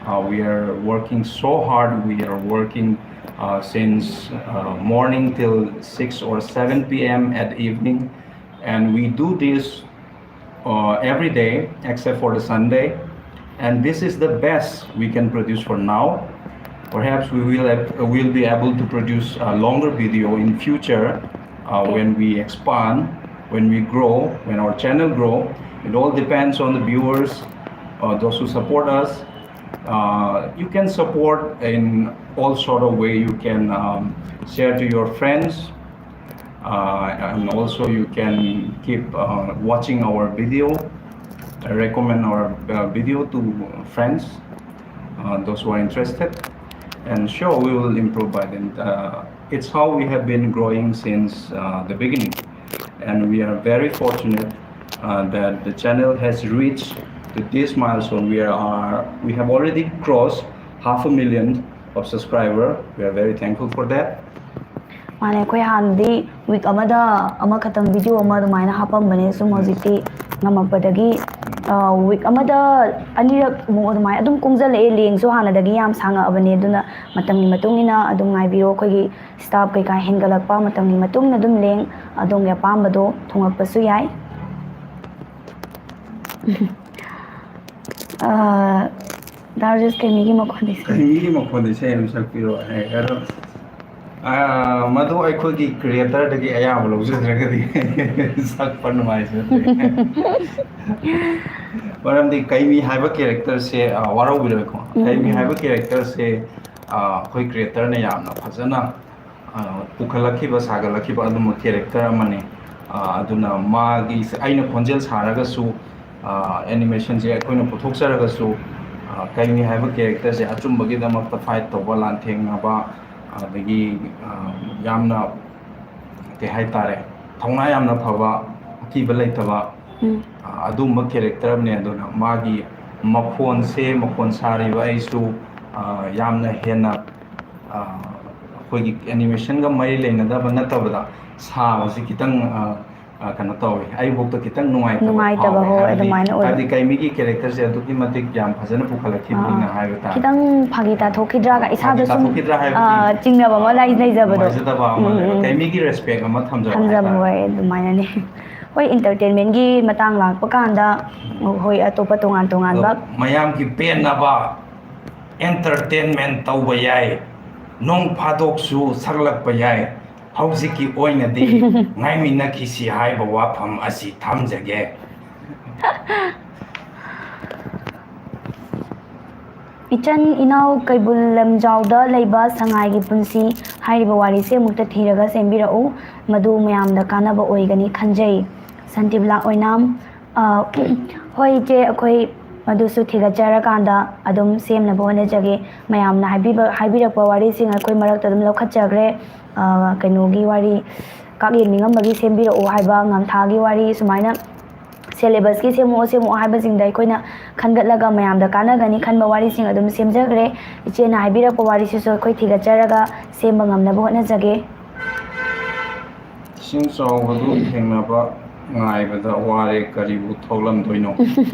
Uh, we are working so hard. We are working, uh, since, uh, morning till six or seven p m at evening, and we do this, uh, every day except for the Sunday. And this is the best we can produce for now. Perhaps we will ab- will be able to produce a longer video in future, uh, Okay. when we expand, when we grow, when our channel grow. It all depends on the viewers, uh, those who support us. Uh, you can support in all sort of way. You can, um, share to your friends, uh, and also you can keep, uh, watching our video, uh, recommend our, uh, video to friends, uh, those who are interested, and sure, we will improve by then. Uh, it's how we have been growing since, uh, the beginning, and we are very fortunate, uh, that the channel has reached to this milestone. We are, we have already crossed half a million of subscriber. We are very thankful for that. ꯃꯥꯅꯦ, ꯑꯩꯈꯣꯏ ꯍꯥꯟꯅꯗꯤ week ꯑꯃꯗ ꯑꯃꯈꯛꯇꯪ video ꯑꯃ ꯑꯗꯨꯃꯥꯏꯅ ꯍꯥꯞꯄꯝꯕꯅꯦ, ꯁꯨꯝ ꯍꯧꯖꯤꯛꯇꯤ ꯉꯝꯃꯛꯄꯗꯒꯤ week ꯑꯃꯗ ꯑꯅꯤꯔꯛ ꯃꯨꯛ ꯑꯗꯨꯃꯥꯏꯅ ꯑꯗꯨꯝ ꯀꯨꯡꯖꯜꯂꯛꯑꯦ꯫ ꯂꯦꯡꯁꯨ ꯍꯥꯟꯅꯗꯒꯤ ꯌꯥꯝ ꯁꯥꯡꯉꯛꯑꯕꯅꯦ, ꯑꯗꯨꯅ ꯃꯇꯝꯒꯤ ꯃꯇꯨꯡ ꯏꯟꯅ ꯑꯗꯨꯝ ꯉꯥꯏꯕꯤꯔꯣ꯫ ꯑꯩꯈꯣꯏꯒꯤ ꯁ꯭ꯇꯥꯐ ꯀꯩꯀꯥ ꯍꯦꯟꯒꯠꯂꯛꯄ ꯃꯇꯝꯒꯤ ꯃꯇꯨꯡ ꯏꯟꯅ ꯑꯗꯨꯝ ꯂꯦꯡ ꯑꯗꯣꯝꯒꯤ ꯑꯄꯥꯝꯕꯗꯣ ꯊꯨꯡꯉꯛꯄꯁꯨ ꯌꯥꯏ꯫ ꯗꯥ ꯔꯥꯖꯦꯁ, ꯀꯩꯃꯤꯒꯤ ꯃꯈꯣꯟꯗꯤ ꯁꯦ? ꯀꯩꯃꯤꯒꯤ ꯃꯈꯣꯟꯗꯤ ꯁꯦ ꯑꯗꯨꯝ ꯁꯛꯄꯤꯔꯣ ꯍꯥꯏ꯫ ꯑꯗꯣ, ꯑꯥ, ꯃꯗꯨ ꯑꯩꯈꯣꯏꯒꯤ ꯀ꯭ꯔꯤꯌꯦꯇꯔꯗꯒꯤ ꯑꯌꯥꯕ ꯂꯧꯖꯗ꯭ꯔꯒꯗꯤ ꯁꯛꯄ ꯅꯨꯡꯉꯥꯏꯖꯗ꯭ꯔꯦ꯫ ꯃꯔꯝꯗꯤ ꯀꯩꯃꯤ ꯍꯥꯏꯕ ꯀꯦꯔꯦꯛꯇꯔꯁꯦ, ꯑꯥ, ꯋꯥꯔꯧꯕꯤꯔꯣꯏꯀꯣ꯫ ꯎꯝ, ꯀꯩꯃꯤ ꯎꯝ꯫ ꯍꯥꯏꯕ ꯀꯦꯔꯦꯛꯇꯔꯁꯦ, ꯑꯥ, ꯑꯩꯈꯣꯏ ꯀ꯭ꯔꯤꯌꯦꯇꯔꯅ ꯌꯥꯝꯅ ꯐꯖꯅ, ꯑꯥ, ꯄꯨꯈꯠꯂꯛꯈꯤꯕ, ꯁꯥꯒꯠꯂꯛꯈꯤꯕ ꯑꯗꯨꯝꯕ ꯀꯦꯔꯦꯛꯇꯔ ꯑꯃꯅꯤ꯫ ꯑꯥ, ꯑꯗꯨꯅ ꯃꯥꯒꯤ, ꯑꯩꯅ ꯈꯣꯟꯖꯦꯜ ꯁꯥꯔꯒꯁꯨ, ꯑꯥ, ꯑꯦꯅꯤꯃꯦꯁꯟꯁꯦ ꯑꯩꯈꯣꯏꯅ ꯄꯨꯊꯣꯛꯆꯔꯒꯁꯨ, ꯑꯥ, ꯀꯩꯃꯤ ꯍꯥꯏꯕ ꯀꯦꯔꯦꯛꯇꯔꯁꯦ ꯑꯆꯨꯝꯕꯒꯤꯗꯃꯛꯇ ꯐꯥꯏꯠ ꯇꯧꯕ, ꯂꯥꯟꯊꯦꯡꯅꯕ, ꯑꯗꯒꯤ, ꯑꯥ, ꯌꯥꯝꯅ, ꯀꯩ ꯍꯥꯏꯇꯥꯔꯦ, ꯊꯧꯅꯥ ꯌꯥꯝꯅ ꯐꯕ, ꯑꯀꯤꯕ ꯂꯩꯇꯕ, ꯎꯝ꯫ ꯑꯥ, ꯑꯗꯨꯒꯨꯝꯕ ꯀꯦꯔꯦꯛꯇꯔ ꯑꯃꯅꯦ꯫ ꯑꯗꯨꯅ ꯃꯥꯒꯤ ꯃꯈꯣꯟꯁꯦ, ꯃꯈꯣꯟ ꯁꯥꯔꯤꯕ ꯑꯩꯁꯨ, ꯑꯥ, ꯌꯥꯝꯅ ꯍꯦꯟꯅ, ꯑꯥ, ꯑꯩꯈꯣꯏꯒꯤ ꯑꯦꯅꯤꯃꯦꯁꯟꯒ ꯃꯔꯤ ꯂꯩꯅꯗꯕ ꯅꯠꯇꯕꯗ ꯁꯥꯕꯁꯤ ꯈꯤꯇꯪ, ꯑꯥ, ꯑꯥ, ꯀꯩꯅꯣ ꯇꯧꯋꯤ, ꯑꯩꯕꯨꯛꯇ ꯈꯤꯇꯪ ꯅꯨꯡꯉꯥꯏꯇꯕ ꯅꯨꯡꯉꯥꯏꯇꯕ, ꯐꯥꯎꯋꯦ꯫ ꯍꯣꯏ, ꯍꯥꯏꯕꯗꯤ, ꯑꯗꯨꯃꯥꯏꯅ ꯑꯣꯏ꯫ ꯍꯥꯏꯕꯗꯤ ꯀꯩꯃꯤꯒꯤ ꯀꯦꯔꯦꯛꯇꯔꯁꯦ ꯑꯗꯨꯛꯀꯤ ꯃꯇꯤꯛ ꯌꯥꯝ ꯐꯖꯅ ꯄꯨꯈꯠꯂꯛꯈꯤꯕꯅꯤꯅ ꯑꯥ, ꯍꯥꯏꯕ ꯇꯥꯔꯦ꯫ ꯈꯤꯇꯪ ꯐꯥꯒꯤ ꯇꯥꯊꯣꯛꯈꯤꯗ꯭ꯔꯥꯒ ꯑꯥ, ꯏꯁꯥꯗ ꯐꯥꯒꯤ ꯁꯨꯝ, ꯇꯥꯊꯣꯛꯈꯤꯗ꯭ꯔꯥ ꯍꯥꯏꯕꯗꯤ, ꯑꯥ, ꯆꯤꯡꯅꯕ ꯑꯃ ꯑꯥ, ꯂꯩ-, ꯂꯩꯖꯕꯗꯣ꯫ ꯅꯨꯡꯉꯥꯏꯖꯗꯕ ꯑꯃ ꯎꯝ, ꯂꯩꯕ꯫ ꯎꯝ꯫ ꯀꯩꯃꯤꯒꯤ ꯔꯦꯁꯄꯦꯛ ꯑꯃ ꯊꯝꯖꯕ ꯊꯝꯖꯕ, ꯍꯥꯏꯇꯥꯔꯦ꯫ ꯍꯣꯏ, ꯑꯗꯨꯃꯥꯏꯅꯅꯦ꯫ ꯍꯣꯏ, ꯏꯟꯇꯔꯇꯦꯟꯃꯦꯟꯒꯤ ꯃꯇꯥꯡ ꯂꯥꯛꯄ ꯀꯥꯟꯗ, ꯎꯝ꯫ ꯍꯣꯏ, ꯑꯇꯣꯞꯄ ꯇꯣꯉꯥꯟ ꯇꯣꯉꯥꯟꯕ ꯑꯗꯣ ꯃꯌꯥꯝꯒꯤ ꯄꯦꯟꯅꯕ ꯑꯦꯟꯇꯔꯇꯦꯟꯃꯦꯟ ꯇꯧꯕ ꯌꯥꯏ, ꯅꯣꯡ ꯐꯥꯗꯣꯛꯁꯨ ꯁꯛꯂꯛꯄ ꯌꯥꯏ꯫ ꯍꯧꯖꯤꯛꯀꯤ ꯑꯣꯏꯅꯗꯤ ꯉꯥꯏꯃꯤꯟꯅꯈꯤꯁꯤ ꯍꯥꯏꯕ ꯋꯥꯐꯝ ꯑꯁꯤ ꯊꯝꯖꯒꯦ꯫ ꯏꯆꯟ ꯏꯅꯥꯎ ꯀꯩꯕꯨꯜ ꯂꯝꯖꯥꯎꯗ ꯂꯩꯕ ꯁꯉꯥꯏꯒꯤ ꯄꯨꯟꯁꯤ ꯍꯥꯏꯔꯤꯕ ꯋꯥꯔꯤꯁꯦ ꯑꯃꯨꯛꯇ ꯊꯤꯔꯒ ꯁꯦꯝꯕꯤꯔꯛꯎ, ꯃꯗꯨ ꯃꯌꯥꯝꯗ ꯀꯥꯟꯅꯕ ꯑꯣꯏꯒꯅꯤ ꯈꯟꯖꯩ꯫ ꯁꯟꯇꯤꯕꯂꯥ ꯑꯣꯏꯅꯥꯝ, ꯑ, ꯍꯣꯏ ꯏꯆꯦ, ꯑꯩꯈꯣꯏ ꯃꯗꯨꯁꯨ ꯊꯤꯒꯠꯆꯔꯀꯥꯟꯗ ꯑꯗꯨꯝ ꯁꯦꯝꯅꯕ ꯍꯣꯠꯅꯖꯒꯦ꯫ ꯃꯌꯥꯝꯅ ꯍꯥꯏꯕꯤꯕ, ꯍꯥꯏꯕꯤꯔꯛꯄ ꯋꯥꯔꯤꯁꯤꯡ ꯑꯩꯈꯣꯏ ꯃꯔꯛꯇ ꯑꯗꯨꯝ ꯂꯧꯈꯠꯆꯈ꯭ꯔꯦ꯫ ꯑ, ꯀꯩꯅꯣꯒꯤ ꯋꯥꯔꯤ, ꯀꯥꯡꯂꯦꯟ ꯅꯤꯡꯉꯝꯕꯒꯤ ꯁꯦꯝꯕꯤꯔꯛꯎ ꯍꯥꯏꯕ, ꯉꯝꯊꯥꯒꯤ ꯋꯥꯔꯤ, ꯁꯨꯃꯥꯏꯅ ꯁꯦꯂꯦꯕꯁꯀꯤ ꯁꯦꯝꯃꯛꯑꯣ, ꯁꯦꯝꯃꯛꯑꯣ ꯍꯥꯏꯕꯁꯤꯡꯗ ꯑꯩꯈꯣꯏꯅ ꯈꯟꯒꯠꯂꯒ ꯃꯌꯥꯝꯗ ꯀꯥꯟꯅꯒꯅꯤ ꯈꯟꯕ ꯋꯥꯔꯤꯁꯤꯡ ꯑꯗꯨꯝ ꯁꯦꯝꯖꯈ꯭ꯔꯦ꯫ ꯏꯆꯦꯅ ꯍꯥꯏꯕꯤꯔꯛꯄ ꯋꯥꯔꯤꯁꯤꯁꯨ ꯑꯩꯈꯣꯏ ꯊꯤꯒꯠꯆꯔꯒ ꯁꯦꯝꯕ ꯉꯝꯅꯕ ꯍꯣꯠꯅꯖꯒꯦ꯫ ꯏꯁꯤꯡ ꯆꯥꯎꯕꯗꯨ ꯊꯦꯡꯅꯕ ꯉꯥꯏꯕꯗ ꯋꯥꯔꯦ, ꯀꯔꯤꯕꯨ ꯊꯣꯛꯂꯝꯗꯣꯏꯅꯣ?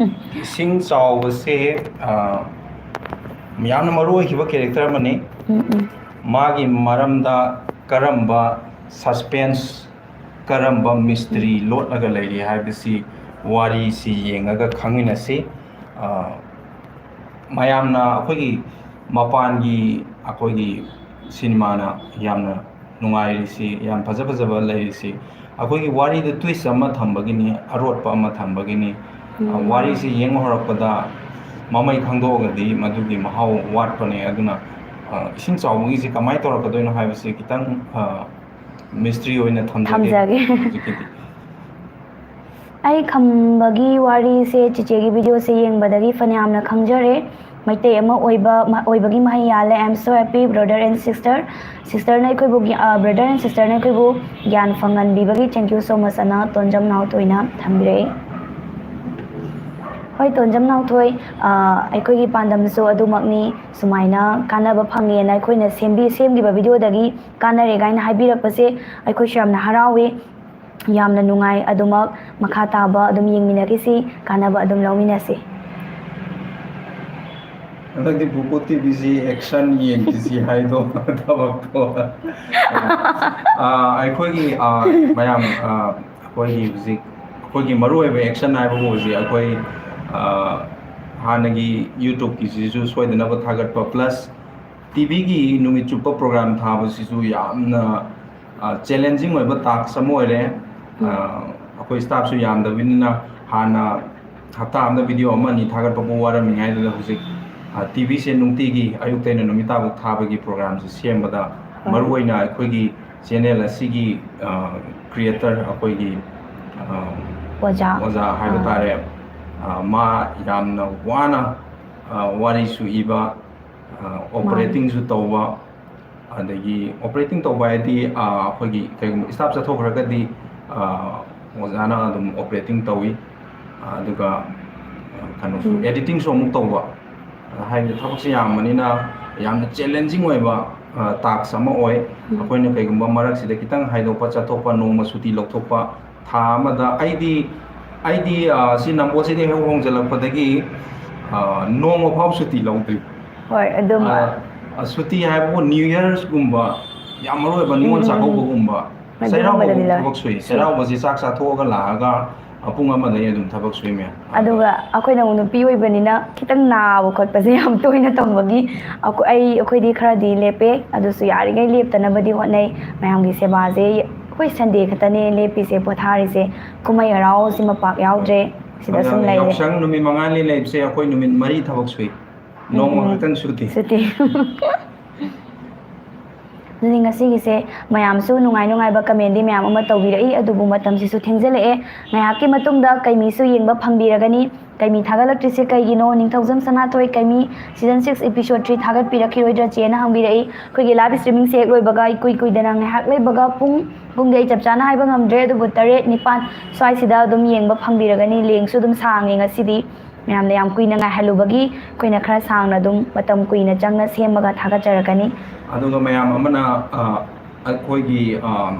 ꯏꯁꯤꯡ ꯆꯥꯎꯕꯁꯦ, ꯑ, ꯌꯥꯝꯅ ꯃꯔꯨ ꯑꯣꯏꯈꯤꯕ ꯀꯦꯔꯦꯛꯇꯔ ꯑꯃꯅꯤ꯫ ꯎꯝ, ꯎꯝ꯫ ꯃꯥꯒꯤ ꯃꯔꯝꯗ ꯀꯔꯝꯕ ꯁꯁꯄꯦꯟꯁ, ꯀꯔꯝꯕ ꯃꯤꯁꯇ꯭ꯔꯤ ꯂꯣꯠꯂꯒ ꯂꯩꯔꯤ ꯍꯥꯏꯕꯁꯤ ꯋꯥꯔꯤꯁꯤ ꯌꯦꯡꯉꯒ ꯈꯪꯃꯤꯟꯅꯁꯤ꯫ ꯑ, ꯃꯌꯥꯝꯅ ꯑꯩꯈꯣꯏꯒꯤ ꯃꯄꯥꯟꯒꯤ ꯑꯩꯈꯣꯏꯒꯤ ꯁꯤꯅꯦꯃꯥꯅ ꯌꯥꯝꯅ ꯅꯨꯡꯉꯥꯏꯔꯤꯁꯤ, ꯌꯥꯝ ꯐꯖ ꯐꯖꯕ ꯂꯩꯔꯤꯁꯤ, ꯑꯩꯈꯣꯏꯒꯤ ꯋꯥꯔꯤꯗ twist ꯑꯃ ꯊꯝꯕꯒꯤꯅꯤ, ꯑꯔꯣꯠꯄ ꯑꯃ ꯊꯝꯕꯒꯤꯅꯤ꯫ ꯑ, ꯎꯝ꯫ ꯋꯥꯔꯤꯁꯤ ꯌꯦꯡꯕ ꯍꯧꯔꯛꯄꯗ ꯃꯃꯩ ꯈꯪꯗꯣꯛꯑꯒꯗꯤ ꯃꯗꯨꯒꯤ ꯃꯍꯥꯎ ꯋꯥꯠꯄꯅꯦ꯫ ꯑꯗꯨꯅ, ꯑ, ꯏꯁꯤꯡ ꯆꯥꯎꯕꯒꯤꯁꯤ ꯀꯃꯥꯏꯅ ꯇꯧꯔꯛꯀꯗꯣꯏꯅꯣ ꯍꯥꯏꯕꯁꯤ ꯈꯤꯇꯪ, ꯑ, ꯃꯤꯁꯇ꯭ꯔꯤ ꯑꯣꯏꯅ ꯊꯝꯖꯒꯦ ꯊꯝꯖꯒꯦ꯫ ꯍꯧꯖꯤꯛꯀꯤꯗꯤ꯫ ꯑꯩ ꯈꯝꯕꯒꯤ ꯋꯥꯔꯤꯁꯦ ꯆꯤꯆꯦꯒꯤ ꯚꯤꯗꯤꯑꯣꯁꯦ ꯌꯦꯡꯕꯗꯒꯤ ꯐꯅꯌꯥꯝꯅ ꯈꯪꯖꯔꯦ꯫ ꯃꯩꯇꯩ ꯑꯃ ꯑꯣꯏꯕ, ꯑꯣꯏꯕꯒꯤ ꯃꯍꯩ ꯌꯥꯜꯂꯦ꯫ I am so happy, brother and sister꯫ ꯁꯤꯁꯇꯔꯅ ꯑꯩꯈꯣꯏꯕꯨ ꯒ꯭ꯌꯥ-, ꯑ, ꯕ꯭ꯔꯗꯔ ꯑꯦꯟ ꯁꯤꯁꯇꯔꯅ ꯑꯩꯈꯣꯏꯕꯨ ꯒ꯭ꯌꯥꯟ ꯐꯪꯍꯟꯕꯤꯕꯒꯤ thank you so much ꯑꯅ ꯇꯣꯟꯖꯝ ꯅꯥꯎꯊꯣꯏꯅ ꯊꯝꯕꯤꯔꯛꯏ꯫ ꯍꯣꯏ, ꯇꯣꯟꯖꯝ ꯅꯥꯎꯊꯣꯏ, ꯑ, ꯑꯩꯈꯣꯏꯒꯤ ꯄꯥꯟꯗꯝꯁꯨ ꯑꯗꯨꯃꯛꯅꯤ꯫ ꯁꯨꯃꯥꯏꯅ ꯀꯥꯟꯅꯕ ꯐꯪꯉꯦꯅ ꯑꯩꯈꯣꯏꯅ ꯁꯦꯝꯕꯤ-, ꯁꯦꯝꯈꯤꯕ ꯚꯤꯗꯤꯑꯣꯗꯒꯤ ꯀꯥꯟꯅꯔꯦ ꯀꯥꯏꯅ ꯍꯥꯏꯕꯤꯔꯛꯄꯁꯦ ꯑꯩꯈꯣꯏꯁꯨ ꯌꯥꯝꯅ ꯍꯔꯥꯎꯏ꯫ ꯌꯥꯝꯅ ꯅꯨꯡꯉꯥꯏ꯫ ꯑꯗꯨꯃꯛ ꯃꯈꯥ ꯇꯥꯕ ꯑꯗꯨꯝ ꯌꯦꯡꯃꯤꯟꯅꯈꯤꯁꯤ, ꯀꯥꯟꯅꯕ ꯑꯗꯨꯝ ꯂꯧꯃꯤꯟꯅꯁꯤ꯫ ꯍꯟꯗꯛꯇꯤ ꯕꯨꯀꯣ ꯇꯤꯚꯤꯁꯤ action ꯌꯦꯡꯈꯤꯁꯤ ꯍꯥꯏꯗꯣ ꯊꯕꯛꯇꯣ꯫ ꯑꯥ, ꯑꯩꯈꯣꯏꯒꯤ, ꯑꯥ, ꯃꯌꯥꯝ, ꯑꯥ, ꯑꯩꯈꯣꯏꯒꯤ ꯍꯧꯖꯤꯛ ꯑꯩꯈꯣꯏꯒꯤ ꯃꯔꯨꯑꯣꯏꯕ action ꯍꯥꯏꯕꯕꯨ ꯍꯧꯖꯤꯛ ꯑꯩꯈꯣꯏ, ꯑꯥ, ꯍꯥꯟꯅꯒꯤ YouTubeꯀꯤꯁꯤꯁꯨ ꯁꯣꯏꯗꯅꯕ ꯊꯥꯒꯠꯄ, plus TVꯒꯤ ꯅꯨꯃꯤꯠ ꯆꯨꯞꯄ program ꯊꯥꯕꯁꯤꯁꯨ ꯌꯥꯝꯅ, ꯑ, challenging ꯑꯣꯏꯕ task ꯑꯃ ꯑꯣꯏꯔꯦ꯫ ꯎꯝ꯫ ꯑ, ꯑꯩꯈꯣꯏ staffꯁꯨ ꯌꯥꯝꯗꯕꯅꯤꯅ ꯍꯥꯟꯅ ꯍꯞꯇꯥ ꯑꯃꯗ video ꯑꯃ ꯑꯅꯤ ꯊꯥꯒꯠꯄꯕꯨ ꯋꯥꯔꯝꯃꯤꯉꯩꯗꯨꯗ ꯍꯧꯖꯤꯛ, ꯑ, TVꯁꯦ ꯅꯨꯡꯇꯤꯒꯤ ꯑꯌꯨꯛꯇꯩꯅ ꯅꯨꯃꯤꯠ ꯇꯥꯕꯨꯛ ꯊꯥꯕꯒꯤ programꯁꯦ ꯁꯦꯝꯕꯗ, ꯍꯣꯏ꯫ ꯃꯔꯨꯑꯣꯏꯅ ꯑꯩꯈꯣꯏꯒꯤ channel ꯑꯁꯤꯒꯤ, ꯑ, creator ꯑꯩꯈꯣꯏꯒꯤ, ꯑ, ꯑꯣꯖꯥ꯫ ꯑꯣꯖꯥ ꯍꯥꯏꯕ ꯑꯥ꯫ ꯇꯥꯔꯦ, ꯑ, ꯃꯥ ꯌꯥꯝꯅ ꯋꯥꯅ, ꯑ, ꯋꯥꯔꯤꯁꯨ ꯏꯕ, ꯑ, ꯃꯥꯅꯤ꯫ operatingꯁꯨ ꯇꯧꯕ, ꯑꯗꯒꯤ operating ꯇꯧꯕ ꯍꯥꯏꯗꯤ, ꯑ, ꯑꯩꯈꯣꯏꯒꯤ ꯀꯩꯒꯨꯝꯕ staff ꯆꯠꯊꯣꯛꯈ꯭ꯔꯒꯗꯤ, ꯑ, ꯑꯣꯖꯥꯅ ꯑꯗꯨꯝ operating ꯇꯧꯏ꯫ ꯑ, ꯑꯗꯨꯒ, ꯑ, ꯀꯩꯅꯣꯁꯨ, ꯎꯝ꯫ editingꯁꯨ ꯑꯃꯨꯛ ꯇꯧꯕ꯫ ꯑ, ꯍꯥꯏꯕꯗꯤ ꯊꯕꯛꯁꯦ ꯌꯥꯝꯕꯅꯤꯅ ꯌꯥꯝꯅ ꯆꯦꯂꯦꯟꯖꯤꯡ ꯑꯣꯏꯕ ꯇꯥꯛꯁ ꯑꯃ ꯑꯣꯏ꯫ ꯑꯩꯈꯣꯏꯅ ꯀꯩꯒꯨꯝꯕ ꯃꯔꯛꯁꯤꯗ ꯈꯤꯇꯪ ꯍꯥꯏꯗꯣꯛꯄ ꯆꯠꯊꯣꯛꯄ, ꯅꯣꯡꯃ ꯁꯨꯇꯤ ꯂꯧꯊꯣꯛꯄ, ꯊꯥ ꯑꯃꯗ ꯑꯩꯗꯤ ꯑꯩꯗꯤ ꯑ, ꯁꯤ ꯅꯝꯕꯣꯜꯁꯤꯗ ꯍꯦꯛ ꯍꯣꯡꯖꯜꯂꯛꯄꯗꯒꯤ ꯑ, ꯅꯣꯡꯃ ꯐꯥꯎ ꯁꯨꯇꯤ ꯂꯧꯗ꯭ꯔꯤ꯫ ꯍꯣꯏ ꯑꯗꯨꯝ ꯑ, ꯑ, ꯁꯨꯇꯤ ꯍꯥꯏꯕꯕꯨ ꯅ꯭ꯌꯨ ꯌꯔꯁꯀꯨꯝꯕ, ꯌꯥꯝ ꯃꯔꯨ ꯑꯣꯏꯕ ꯅꯤꯉꯣꯜ ꯆꯥꯛꯀꯧꯕꯒꯨꯝꯕ, ꯆꯩꯔꯥꯎꯕ ꯑꯗꯨꯒꯨꯝꯕꯗꯗꯤ ꯂꯧꯋꯦ꯫ ꯊꯕꯛ ꯁꯨꯏ꯫ ꯆꯩꯔꯥꯎꯕꯁꯦ ꯆꯥꯛ ꯆꯥꯊꯣꯛꯑꯒ ꯂꯥꯛꯑꯒ ꯄꯨꯡ ꯑꯃꯗꯒꯤ ꯑꯗꯨꯝ ꯊꯕꯛ ꯁꯨꯏ ꯃꯌꯥꯝ꯫ ꯑꯗꯨꯒ ꯑꯩꯈꯣꯏꯅ ꯑꯃꯨꯛ ꯅꯨꯄꯤ ꯑꯣꯏꯕꯅꯤꯅ ꯈꯤꯇꯪ ꯅꯥꯕ ꯈꯣꯠꯄꯁꯦ ꯌꯥꯝ ꯇꯣꯏꯅ ꯇꯧꯕꯒꯤ ꯑꯩꯈꯣꯏ ꯑꯩ ꯑꯩꯈꯣꯏꯗꯤ ꯈꯔꯗꯤ ꯂꯦꯞꯄꯦ꯫ ꯑꯗꯨꯁꯨ ꯌꯥꯔꯤꯉꯩ ꯂꯦꯞꯇꯅꯕꯗꯤ ꯍꯣꯠꯅꯩ꯫ ꯃꯌꯥꯝꯒꯤ ꯁꯦꯕꯥꯁꯦ ꯑꯩꯈꯣꯏ ꯁꯟꯗꯦ ꯈꯛꯇꯅꯦ ꯂꯦꯞꯄꯤꯁꯦ, ꯄꯣꯊꯥꯔꯤꯁꯦ꯫ ꯀꯨꯝꯍꯩ ꯍꯔꯥꯎꯁꯤꯃ ꯄꯥꯛ ꯌꯥꯎꯗ꯭ꯔꯦ꯫ ꯁꯤꯗ ꯁꯨꯝ ꯑꯗꯨꯅ ꯂꯩꯔꯦ꯫ ꯌꯥꯎꯁꯪ ꯅꯨꯃꯤꯠ ꯃꯉꯥꯅꯤ ꯂꯩꯕꯁꯦ ꯑꯩꯈꯣꯏ ꯅꯨꯃꯤꯠ ꯃꯔꯤ ꯊꯕꯛ ꯁꯨꯏ꯫ ꯅꯣꯡꯃ ꯈꯛꯇꯪ ꯁꯨꯇꯤ꯫ ꯁꯨꯇꯤ꯫ ꯑꯗꯨꯗꯤ ꯉꯁꯤꯒꯤꯁꯦ ꯃꯌꯥꯝꯁꯨ ꯅꯨꯡꯉꯥꯏ ꯅꯨꯡꯉꯥꯏꯕ ꯀꯃꯦꯟꯗꯤ ꯃꯌꯥꯝ ꯑꯃ ꯇꯧꯕꯤꯔꯛꯏ, ꯑꯗꯨꯕꯨ ꯃꯇꯝꯁꯤꯁꯨ ꯊꯦꯡꯖꯤꯜꯂꯛꯑꯦ꯫ ꯉꯥꯏꯍꯥꯛꯀꯤ ꯃꯇꯨꯡꯗ ꯀꯩꯃꯤꯁꯨ ꯌꯦꯡꯕ ꯐꯪꯕꯤꯔꯒꯅꯤ꯫ ꯀꯩꯃꯤ ꯊꯥꯒꯠꯂꯛꯇ꯭ꯔꯤꯁꯦ ꯀꯩꯒꯤꯅꯣ? ꯅꯤꯡꯊꯧꯖꯝ ꯁꯅꯥꯊꯣꯏ ꯀꯩꯃꯤ season six episode three ꯊꯥꯒꯠꯄꯤꯔꯛꯈꯤꯔꯣꯏꯗ꯭ꯔꯥ ꯆꯦꯅ ꯍꯪꯕꯤꯔꯛꯏ꯫ ꯑꯩꯈꯣꯏꯒꯤ live streamingꯁꯦ ꯍꯦꯛ ꯂꯣꯏꯕꯒ ꯏꯀꯨꯏ ꯀꯨꯏꯗꯅ ꯉꯥꯏꯍꯥꯛ ꯂꯩꯕꯒ ꯄꯨꯡ, ꯄꯨꯡꯗꯤ ꯑꯩ ꯆꯞ ꯆꯥꯅ ꯍꯥꯏꯕ ꯉꯝꯗ꯭ꯔꯦ, ꯑꯗꯨꯕꯨ ꯇꯔꯦꯠ, ꯅꯤꯄꯥꯟ ꯁ꯭ꯋꯥꯏꯁꯤꯗ ꯑꯗꯨꯝ ꯌꯦꯡꯕ ꯐꯪꯕꯤꯔꯒꯅꯤ꯫ ꯂꯦꯡꯁꯨ ꯑꯗꯨꯝ ꯁꯥꯡꯉꯦ ꯉꯁꯤꯗꯤ꯫ ꯃꯌꯥꯝꯅ ꯌꯥꯝ ꯀꯨꯏꯅ ꯉꯥꯏꯍꯜꯂꯨꯕꯒꯤ ꯑꯩꯈꯣꯏꯅ ꯈꯔ ꯁꯥꯡꯅ ꯑꯗꯨꯝ ꯃꯇꯝ ꯀꯨꯏꯅ ꯆꯪꯅ ꯁꯦꯝꯃꯒ ꯊꯥꯒꯠꯆꯔꯛꯀꯅꯤ꯫ ꯑꯗꯨꯒ ꯃꯌꯥꯝ ꯑꯃꯅ ꯑ, ꯑꯩꯈꯣꯏꯒꯤ ꯑ,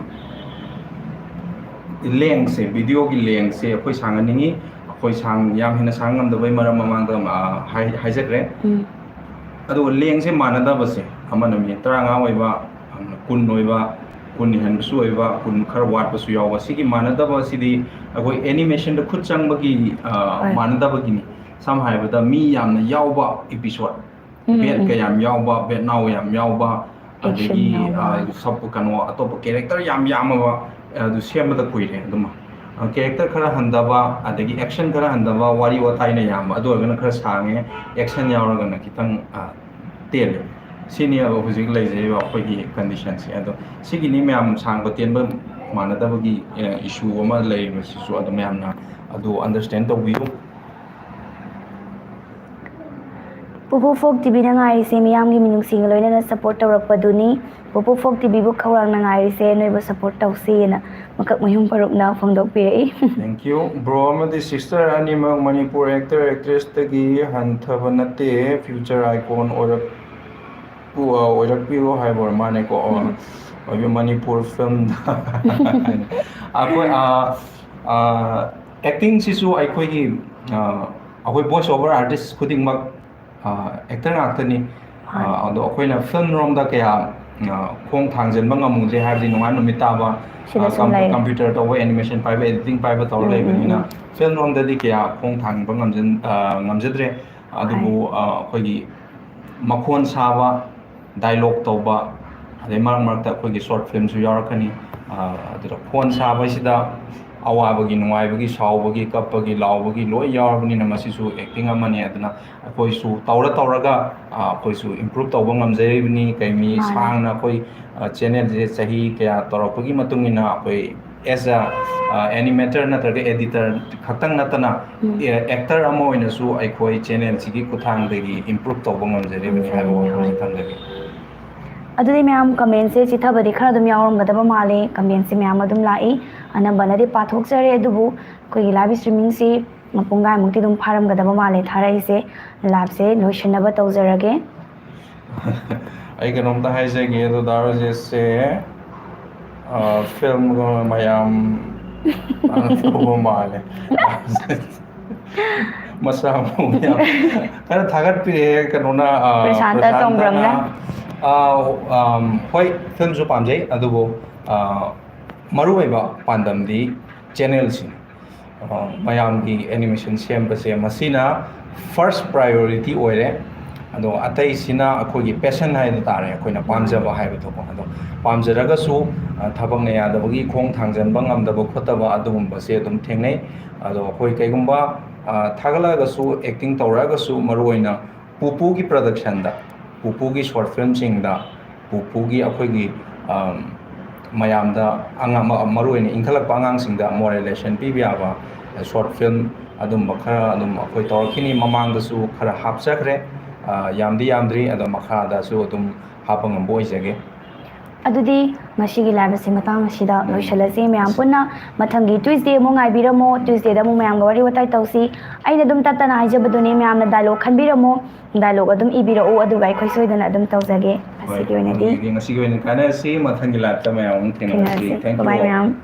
ꯂꯦꯡꯁꯦ, ꯚꯤꯗꯤꯑꯣꯒꯤ ꯂꯦꯡꯁꯦ ꯑꯩꯈꯣꯏ ꯁꯥꯡꯍꯟꯅꯤꯡꯉꯤ꯫ ꯑꯩꯈꯣꯏ ꯁꯥꯡ ꯌꯥꯝ ꯍꯦꯟꯅ ꯁꯥꯡ ꯉꯝꯗꯕꯩ ꯃꯔꯝ ꯃꯃꯥꯡꯗ ꯑ, ꯍꯥꯏ- ꯍꯥꯏꯖꯈ꯭ꯔꯦ꯫ ꯑꯗꯨꯒ ꯂꯦꯡꯁꯦ ꯃꯥꯟꯅꯗꯕꯁꯦ, ꯑꯃꯅ ꯃꯤꯅꯤꯠ ꯇꯔꯥꯃꯉꯥ ꯑꯣꯏꯕ, ꯑꯃꯅ ꯀꯨꯟ ꯑꯣꯏꯕ, ꯀꯨꯟ ꯍꯦꯟꯕꯁꯨ ꯑꯣꯏꯕ, ꯀꯨꯟ ꯈꯔ ꯋꯥꯠꯄꯁꯨ ꯌꯥꯎꯕ꯫ ꯁꯤꯒꯤ ꯃꯥꯟꯅꯗꯕ ꯑꯁꯤꯗꯤ ꯑꯩꯈꯣꯏ animationꯗ ꯈꯨꯠ ꯆꯪꯕꯒꯤ ꯑ, ꯍꯣꯏ꯫ ꯃꯥꯟꯅꯗꯕꯒꯤꯅꯤ꯫ ꯁꯝꯅ ꯍꯥꯏꯔꯕꯗ ꯃꯤ ꯌꯥꯝꯅ ꯌꯥꯎꯕ episode, ꯕꯦꯠꯀ ꯌꯥꯝ ꯌꯥꯎꯕ, ꯕꯦꯠ ꯅꯥꯎ ꯌꯥꯝ ꯌꯥꯎꯕ, Action ꯑꯗꯒꯤ ꯌꯥꯎꯕ꯫ ꯑ, ꯁꯞ- ꯀꯩꯅꯣ ꯑꯇꯣꯞꯄ character ꯌꯥꯝ ꯌꯥꯝꯃꯕ, ꯑꯗꯨ ꯁꯦꯝꯕꯗ ꯀꯨꯏꯔꯦ꯫ ꯑꯗꯨꯃ character ꯈꯔ ꯍꯟꯊꯕ, ꯑꯗꯒꯤ action ꯈꯔ ꯍꯟꯊꯕ, ꯋꯥꯔꯤ ꯋꯥꯇꯥꯏꯅ ꯌꯥꯝꯕ, ꯑꯗꯨ ꯑꯣꯏꯔꯒꯅ ꯈꯔ ꯁꯥꯡꯉꯦ, action ꯌꯥꯎꯔꯒꯅ ꯈꯤꯇꯪ ꯑ, ꯇꯦꯜꯂꯦ꯫ ꯁꯤꯅꯤ ꯍꯧꯖꯤꯛ ꯂꯩꯖꯔꯤꯕ ꯑꯩꯈꯣꯏꯒꯤ conditionꯁꯦ꯫ ꯑꯗꯣ ꯁꯤꯒꯤꯅꯤ ꯃꯌꯥꯝ ꯁꯥꯡꯕ ꯇꯦꯟꯕ ꯃꯥꯟꯅꯗꯕꯒꯤ issue ꯑꯃ ꯂꯩꯔꯤꯕꯁꯤꯁꯨ ꯑꯗꯨꯝ ꯃꯌꯥꯝꯅ ꯑꯗꯨ understand ꯇꯧꯕꯤꯌꯨ꯫ ꯄꯨꯄꯨ ꯐꯣꯛ ꯇꯤꯚꯤꯅ ꯉꯥꯏꯔꯤꯁꯦ ꯃꯤꯌꯥꯝꯒꯤ ꯃꯤꯅꯨꯡꯁꯤꯒ ꯂꯣꯏꯅꯅ support ꯇꯧꯔꯛꯄꯗꯨꯅꯤ꯫ ꯄꯨꯄꯨ ꯐꯣꯛ ꯇꯤꯚꯤꯕꯨ ꯈꯧꯔꯥꯡꯅ ꯉꯥꯏꯔꯤꯁꯦ, ꯅꯣꯏꯕꯨ support ꯇꯧꯁꯤꯅ ꯃꯀꯛ ꯃꯌꯨꯝ ꯄꯔꯨꯞꯅ ꯐꯣꯡꯗꯣꯛꯄꯤꯔꯛꯏ꯫ Thank you꯫ Bro ꯑꯃꯗꯤ sister ꯑꯅꯤꯃꯛ ꯃꯅꯤꯄꯨꯔ actor actressꯇꯒꯤ ꯍꯟꯊꯕ ꯅꯠꯇꯦ, future icon ꯑꯣꯏꯔꯛ- ꯑꯣꯏꯔꯛꯄꯤꯔꯣ ꯍꯥꯏꯕ ꯑꯣꯏꯔ ꯃꯥꯅꯦꯀꯣ꯫ ꯑꯣꯏꯕ ꯃꯅꯤꯄꯨꯔ ꯐꯤꯂꯝꯗ ꯑꯩꯈꯣꯏ ꯑꯦꯛꯇꯤꯡꯁꯤꯁꯨ ꯑꯩꯈꯣꯏꯒꯤ ꯑꯩꯈꯣꯏ ꯚꯣꯏꯁ ꯑꯣꯚꯔ ꯑꯥꯔꯇꯤꯁ ꯈꯨꯗꯤꯡꯃꯛ ꯑꯦꯛꯇꯔ ꯉꯥꯛꯇꯅꯤ꯫ ꯑꯗꯣ ꯑꯩꯈꯣꯏꯅ ꯐꯤꯂꯝ ꯔꯣꯝꯗ ꯀꯌꯥ ꯈꯣꯡ ꯊꯥꯡꯖꯤꯟꯕ ꯉꯝꯃꯨꯗ꯭ꯔꯦ, ꯍꯥꯏꯕꯗꯤ ꯅꯣꯡꯉꯥꯟ ꯅꯨꯃꯤꯠ ꯇꯥꯕ ꯀꯝꯄ꯭ꯌꯨꯇꯔ ꯇꯧꯕ, ꯑꯦꯅꯤꯃꯦꯁꯟ ꯄꯥꯏꯕ, ꯑꯦꯗꯤꯇꯤꯡ ꯄꯥꯏꯕ ꯇꯧꯔ ꯂꯩꯕꯅꯤꯅ ꯐꯤꯂꯝ ꯔꯣꯝꯗꯗꯤ ꯀꯌꯥ ꯈꯣꯡ ꯊꯥꯡꯕ ꯉꯝꯖꯟ ꯉꯝꯖꯗ꯭ꯔꯦ꯫ ꯑꯗꯨꯕꯨ ꯑꯩꯈꯣꯏꯒꯤ ꯃꯈꯣꯟ ꯁꯥꯕ, ꯗꯥꯏꯂꯣꯛ ꯇꯧꯕ, ꯑꯗꯩ ꯃꯔꯛ ꯃꯔꯛꯇ ꯑꯩꯈꯣꯏꯒꯤ ꯁꯣꯔꯠ ꯐꯤꯂꯝꯁꯨ ꯌꯥꯎꯔꯛꯀꯅꯤ꯫ ꯑꯗꯨꯗ ꯈꯣꯟ ꯁꯥꯕꯁꯤꯗ ꯑꯋꯥꯕꯒꯤ, ꯅꯨꯡꯉꯥꯏꯕꯒꯤ, ꯁꯥꯎꯕꯒꯤ, ꯀꯞꯄꯒꯤ, ꯂꯥꯎꯕꯒꯤ ꯂꯣꯏ ꯌꯥꯎꯔꯕꯅꯤꯅ ꯃꯁꯤꯁꯨ ꯑꯦꯛꯇꯤꯡ ꯑꯃꯅꯤ꯫ ꯑꯗꯨꯅ ꯑꯩꯈꯣꯏꯁꯨ ꯇꯧꯔ ꯇꯧꯔꯒ ꯑꯩꯈꯣꯏꯁꯨ ꯏꯝꯄ꯭ꯔꯨꯞ ꯇꯧꯕ ꯉꯝꯖꯔꯤꯕꯅꯤ꯫ ꯀꯩꯅꯤ, ꯁꯥꯡꯅ ꯑꯩꯈꯣꯏ ꯆꯦꯅꯦꯜꯁꯦ ꯆꯍꯤ ꯀꯌꯥ ꯇꯧꯔꯛꯄꯒꯤ ꯃꯇꯨꯡ ꯏꯟꯅ ꯑꯩꯈꯣꯏ ꯑꯦꯁ ꯑ ꯑꯦꯅꯤꯃꯦꯇꯔ ꯅꯠꯇ꯭ꯔꯒ ꯑꯦꯗꯤꯇꯔ ꯈꯛꯇꯪ ꯅꯠꯇꯅ ꯑꯦꯛꯇꯔ ꯑꯃ ꯑꯣꯏꯅꯁꯨ ꯑꯩꯈꯣꯏ ꯆꯦꯅꯦꯜꯁꯤꯒꯤ ꯈꯨꯠꯊꯥꯡꯗꯒꯤ ꯏꯝꯄ꯭ꯔꯨꯞ ꯇꯧꯕ ꯉꯝꯖꯔꯤꯕꯅꯤ ꯍꯥꯏꯕ ꯋꯥꯐꯝꯁꯤ ꯊꯝꯖꯒꯦ꯫ ꯑꯗꯨꯗꯤ ꯃꯌꯥꯝ ꯀꯃꯦꯟꯁꯦ ꯆꯤꯊꯕꯗꯤ ꯈꯔ ꯑꯗꯨꯝ ꯌꯥꯎꯔꯝꯒꯗꯕ ꯃꯥꯜꯂꯦ꯫ ꯀꯃꯦꯟꯁꯦ ꯃꯌꯥꯝ ꯑꯗꯨꯝ ꯂꯥꯛꯏ, ꯑꯅꯝꯕꯅꯗꯤ ꯄꯥꯊꯣꯛꯆꯔꯦ꯫ ꯑꯗꯨꯕꯨ ꯑꯩꯈꯣꯏꯒꯤ ꯂꯥꯏꯚ ꯏꯁꯇ꯭ꯔꯤꯃꯤꯡꯁꯤ ꯃꯄꯨꯡ ꯀꯥꯏꯃꯨꯛꯇꯤ ꯑꯗꯨꯝ ꯐꯥꯔꯝꯒꯗꯕ ꯃꯥꯜꯂꯦ ꯊꯥꯔꯛꯏꯁꯦ꯫ ꯂꯥꯏꯚꯁꯦ ꯂꯣꯏꯁꯤꯟꯅꯕ ꯇꯧꯖꯔꯒꯦ꯫ ꯑꯩ ꯀꯩꯅꯣꯝꯇ ꯍꯥꯏꯖꯒꯦ, ꯑꯗꯣ ꯗꯥ ꯔꯣꯖꯦꯁꯁꯦ ꯐꯤꯂꯝꯒ ꯃꯌꯥꯝ ꯇꯧꯕ ꯃꯥꯜꯂꯦ꯫ ꯃꯁꯥ ꯃꯎ ꯌꯥꯝ ꯈꯔ ꯊꯥꯒꯠꯄꯤꯔꯛꯑꯦ ꯀꯩꯅꯣꯅ, ꯑ, ꯄ꯭ꯔꯁꯥꯟꯇ ꯄ꯭ꯔꯁꯥꯟꯇꯅ꯫ ꯇꯣꯡꯕ꯭ꯔꯝꯅ꯫ ꯑ, ꯑꯝ, ꯍꯣꯏ, ꯐꯤꯂꯝꯁꯨ ꯄꯥꯝꯖꯩ, ꯑꯗꯨꯕꯨ, ꯑ, ꯃꯔꯨꯑꯣꯏꯕ ꯄꯥꯟꯗꯝꯗꯤ ꯆꯦꯅꯦꯜꯁꯤꯅꯤ꯫ ꯑ, ꯃꯌꯥꯝꯒꯤ ꯑꯦꯅꯤꯃꯦꯁꯟ ꯁꯦꯝꯕꯁꯦ ꯃꯁꯤꯅ ꯐꯥꯔꯁ ꯄ꯭ꯔꯥꯏꯌꯣꯔꯤꯇꯤ ꯑꯣꯏꯔꯦ꯫ ꯑꯗꯣ ꯑꯇꯩꯁꯤꯅ ꯑꯩꯈꯣꯏꯒꯤ ꯄꯦꯁꯟ ꯍꯥꯏꯕ ꯇꯥꯔꯦ, ꯑꯩꯈꯣꯏꯅ ꯄꯥꯝꯖꯕ ꯍꯥꯏꯕꯗꯣꯀꯣ꯫ ꯑꯗꯣ ꯄꯥꯝꯖꯔꯒꯁꯨ, ꯑ, ꯊꯕꯛꯅ ꯌꯥꯗꯕꯒꯤ ꯈꯣꯡ ꯊꯥꯡꯖꯟꯕ ꯉꯝꯗꯕ ꯈꯣꯠꯇꯕ ꯑꯗꯨꯒꯨꯝꯕꯁꯦ ꯑꯗꯨꯝ ꯊꯦꯡꯅꯩ꯫ ꯑꯗꯣ ꯑꯩꯈꯣꯏ ꯀꯩꯒꯨꯝꯕ, ꯑ, ꯊꯥꯒꯠꯂꯛꯑꯒꯁꯨ, ꯑꯦꯛꯇꯤꯡ ꯇꯧꯔꯛꯑꯒꯁꯨ, ꯃꯔꯨꯑꯣꯏꯅ ꯄꯨꯄꯨꯒꯤ ꯄ꯭ꯔꯗꯛꯁꯟꯗ, ꯄꯨꯄꯨꯒꯤ ꯁꯣꯔꯠ ꯐꯤꯂꯝꯁꯤꯡꯗ, ꯄꯨꯄꯨꯒꯤ ꯑꯩꯈꯣꯏꯒꯤ, ꯑꯝ, ꯃꯌꯥꯝꯗ ꯑꯉꯥꯡ, ꯃ-, ꯃꯔꯨꯑꯣꯏꯅ ꯏꯟꯈꯠꯂꯛꯄ ꯑꯉꯥꯡꯁꯤꯡꯗ ꯃꯣꯔꯦꯜ ꯂꯦꯁꯟ ꯄꯤꯕ ꯌꯥꯕ ꯁꯣꯔꯠ ꯐꯤꯂꯝ ꯑꯗꯨꯝꯕ ꯈꯔ ꯑꯗꯨꯝ ꯑꯩꯈꯣꯏ ꯇꯧꯔꯛꯈꯤꯅꯤ꯫ ꯃꯃꯥꯡꯗꯁꯨ ꯈꯔ ꯍꯥꯞꯆꯈ꯭ꯔꯦ, ꯑ, ꯌꯥꯝꯗꯤ ꯌꯥꯝꯗ꯭ꯔꯤ, ꯑꯗꯣ ꯃꯈꯥꯗꯁꯨ ꯑꯗꯨꯝ ꯍꯥꯞꯄ ꯉꯝꯕ ꯑꯣꯏꯖꯒꯦ꯫ ꯑꯗꯨꯗꯤ ꯉꯁꯤꯒꯤ live ꯑꯁꯤ ꯃꯇꯥꯡ ꯑꯁꯤꯗ ꯂꯣꯏꯁꯤꯜꯂꯁꯤ꯫ ꯃꯌꯥꯝ ꯄꯨꯟꯅ ꯃꯊꯪꯒꯤ Tuesday ꯑꯃꯨꯛ ꯉꯥꯏꯕꯤꯔꯝꯃꯣ꯫ Tuesdayꯗ ꯑꯃꯨꯛ ꯃꯌꯥꯝꯒ ꯋꯥꯔꯤ ꯋꯥꯇꯥꯏ ꯇꯧꯁꯤ꯫ ꯑꯩꯅ ꯑꯗꯨꯝ ꯇꯠꯇꯅ ꯍꯥꯏꯖꯕꯗꯨꯅꯤ, ꯃꯌꯥꯝꯅ dialogue ꯈꯟꯕꯤꯔꯝꯃꯣ, dialogue ꯑꯗꯨꯝ ꯏꯕꯤꯔꯛꯎ, ꯑꯗꯨꯒ ꯑꯩꯈꯣꯏ ꯁꯣꯏꯗꯅ ꯑꯗꯨꯝ ꯇꯧꯖꯒꯦ꯫ ꯉꯁꯤꯒꯤ ꯑꯣꯏꯅꯗꯤ ꯉꯁꯤꯒꯤ ꯑꯣꯏꯅ ꯀꯥꯟꯅꯔꯁꯤ꯫ ꯃꯊꯪꯒꯤ liveꯇ ꯃꯌꯥꯝ ꯑꯃꯨꯛ ꯊꯦꯡꯅꯔꯁꯤ꯫ Thank you all. Bye ꯃꯌꯥꯝ꯫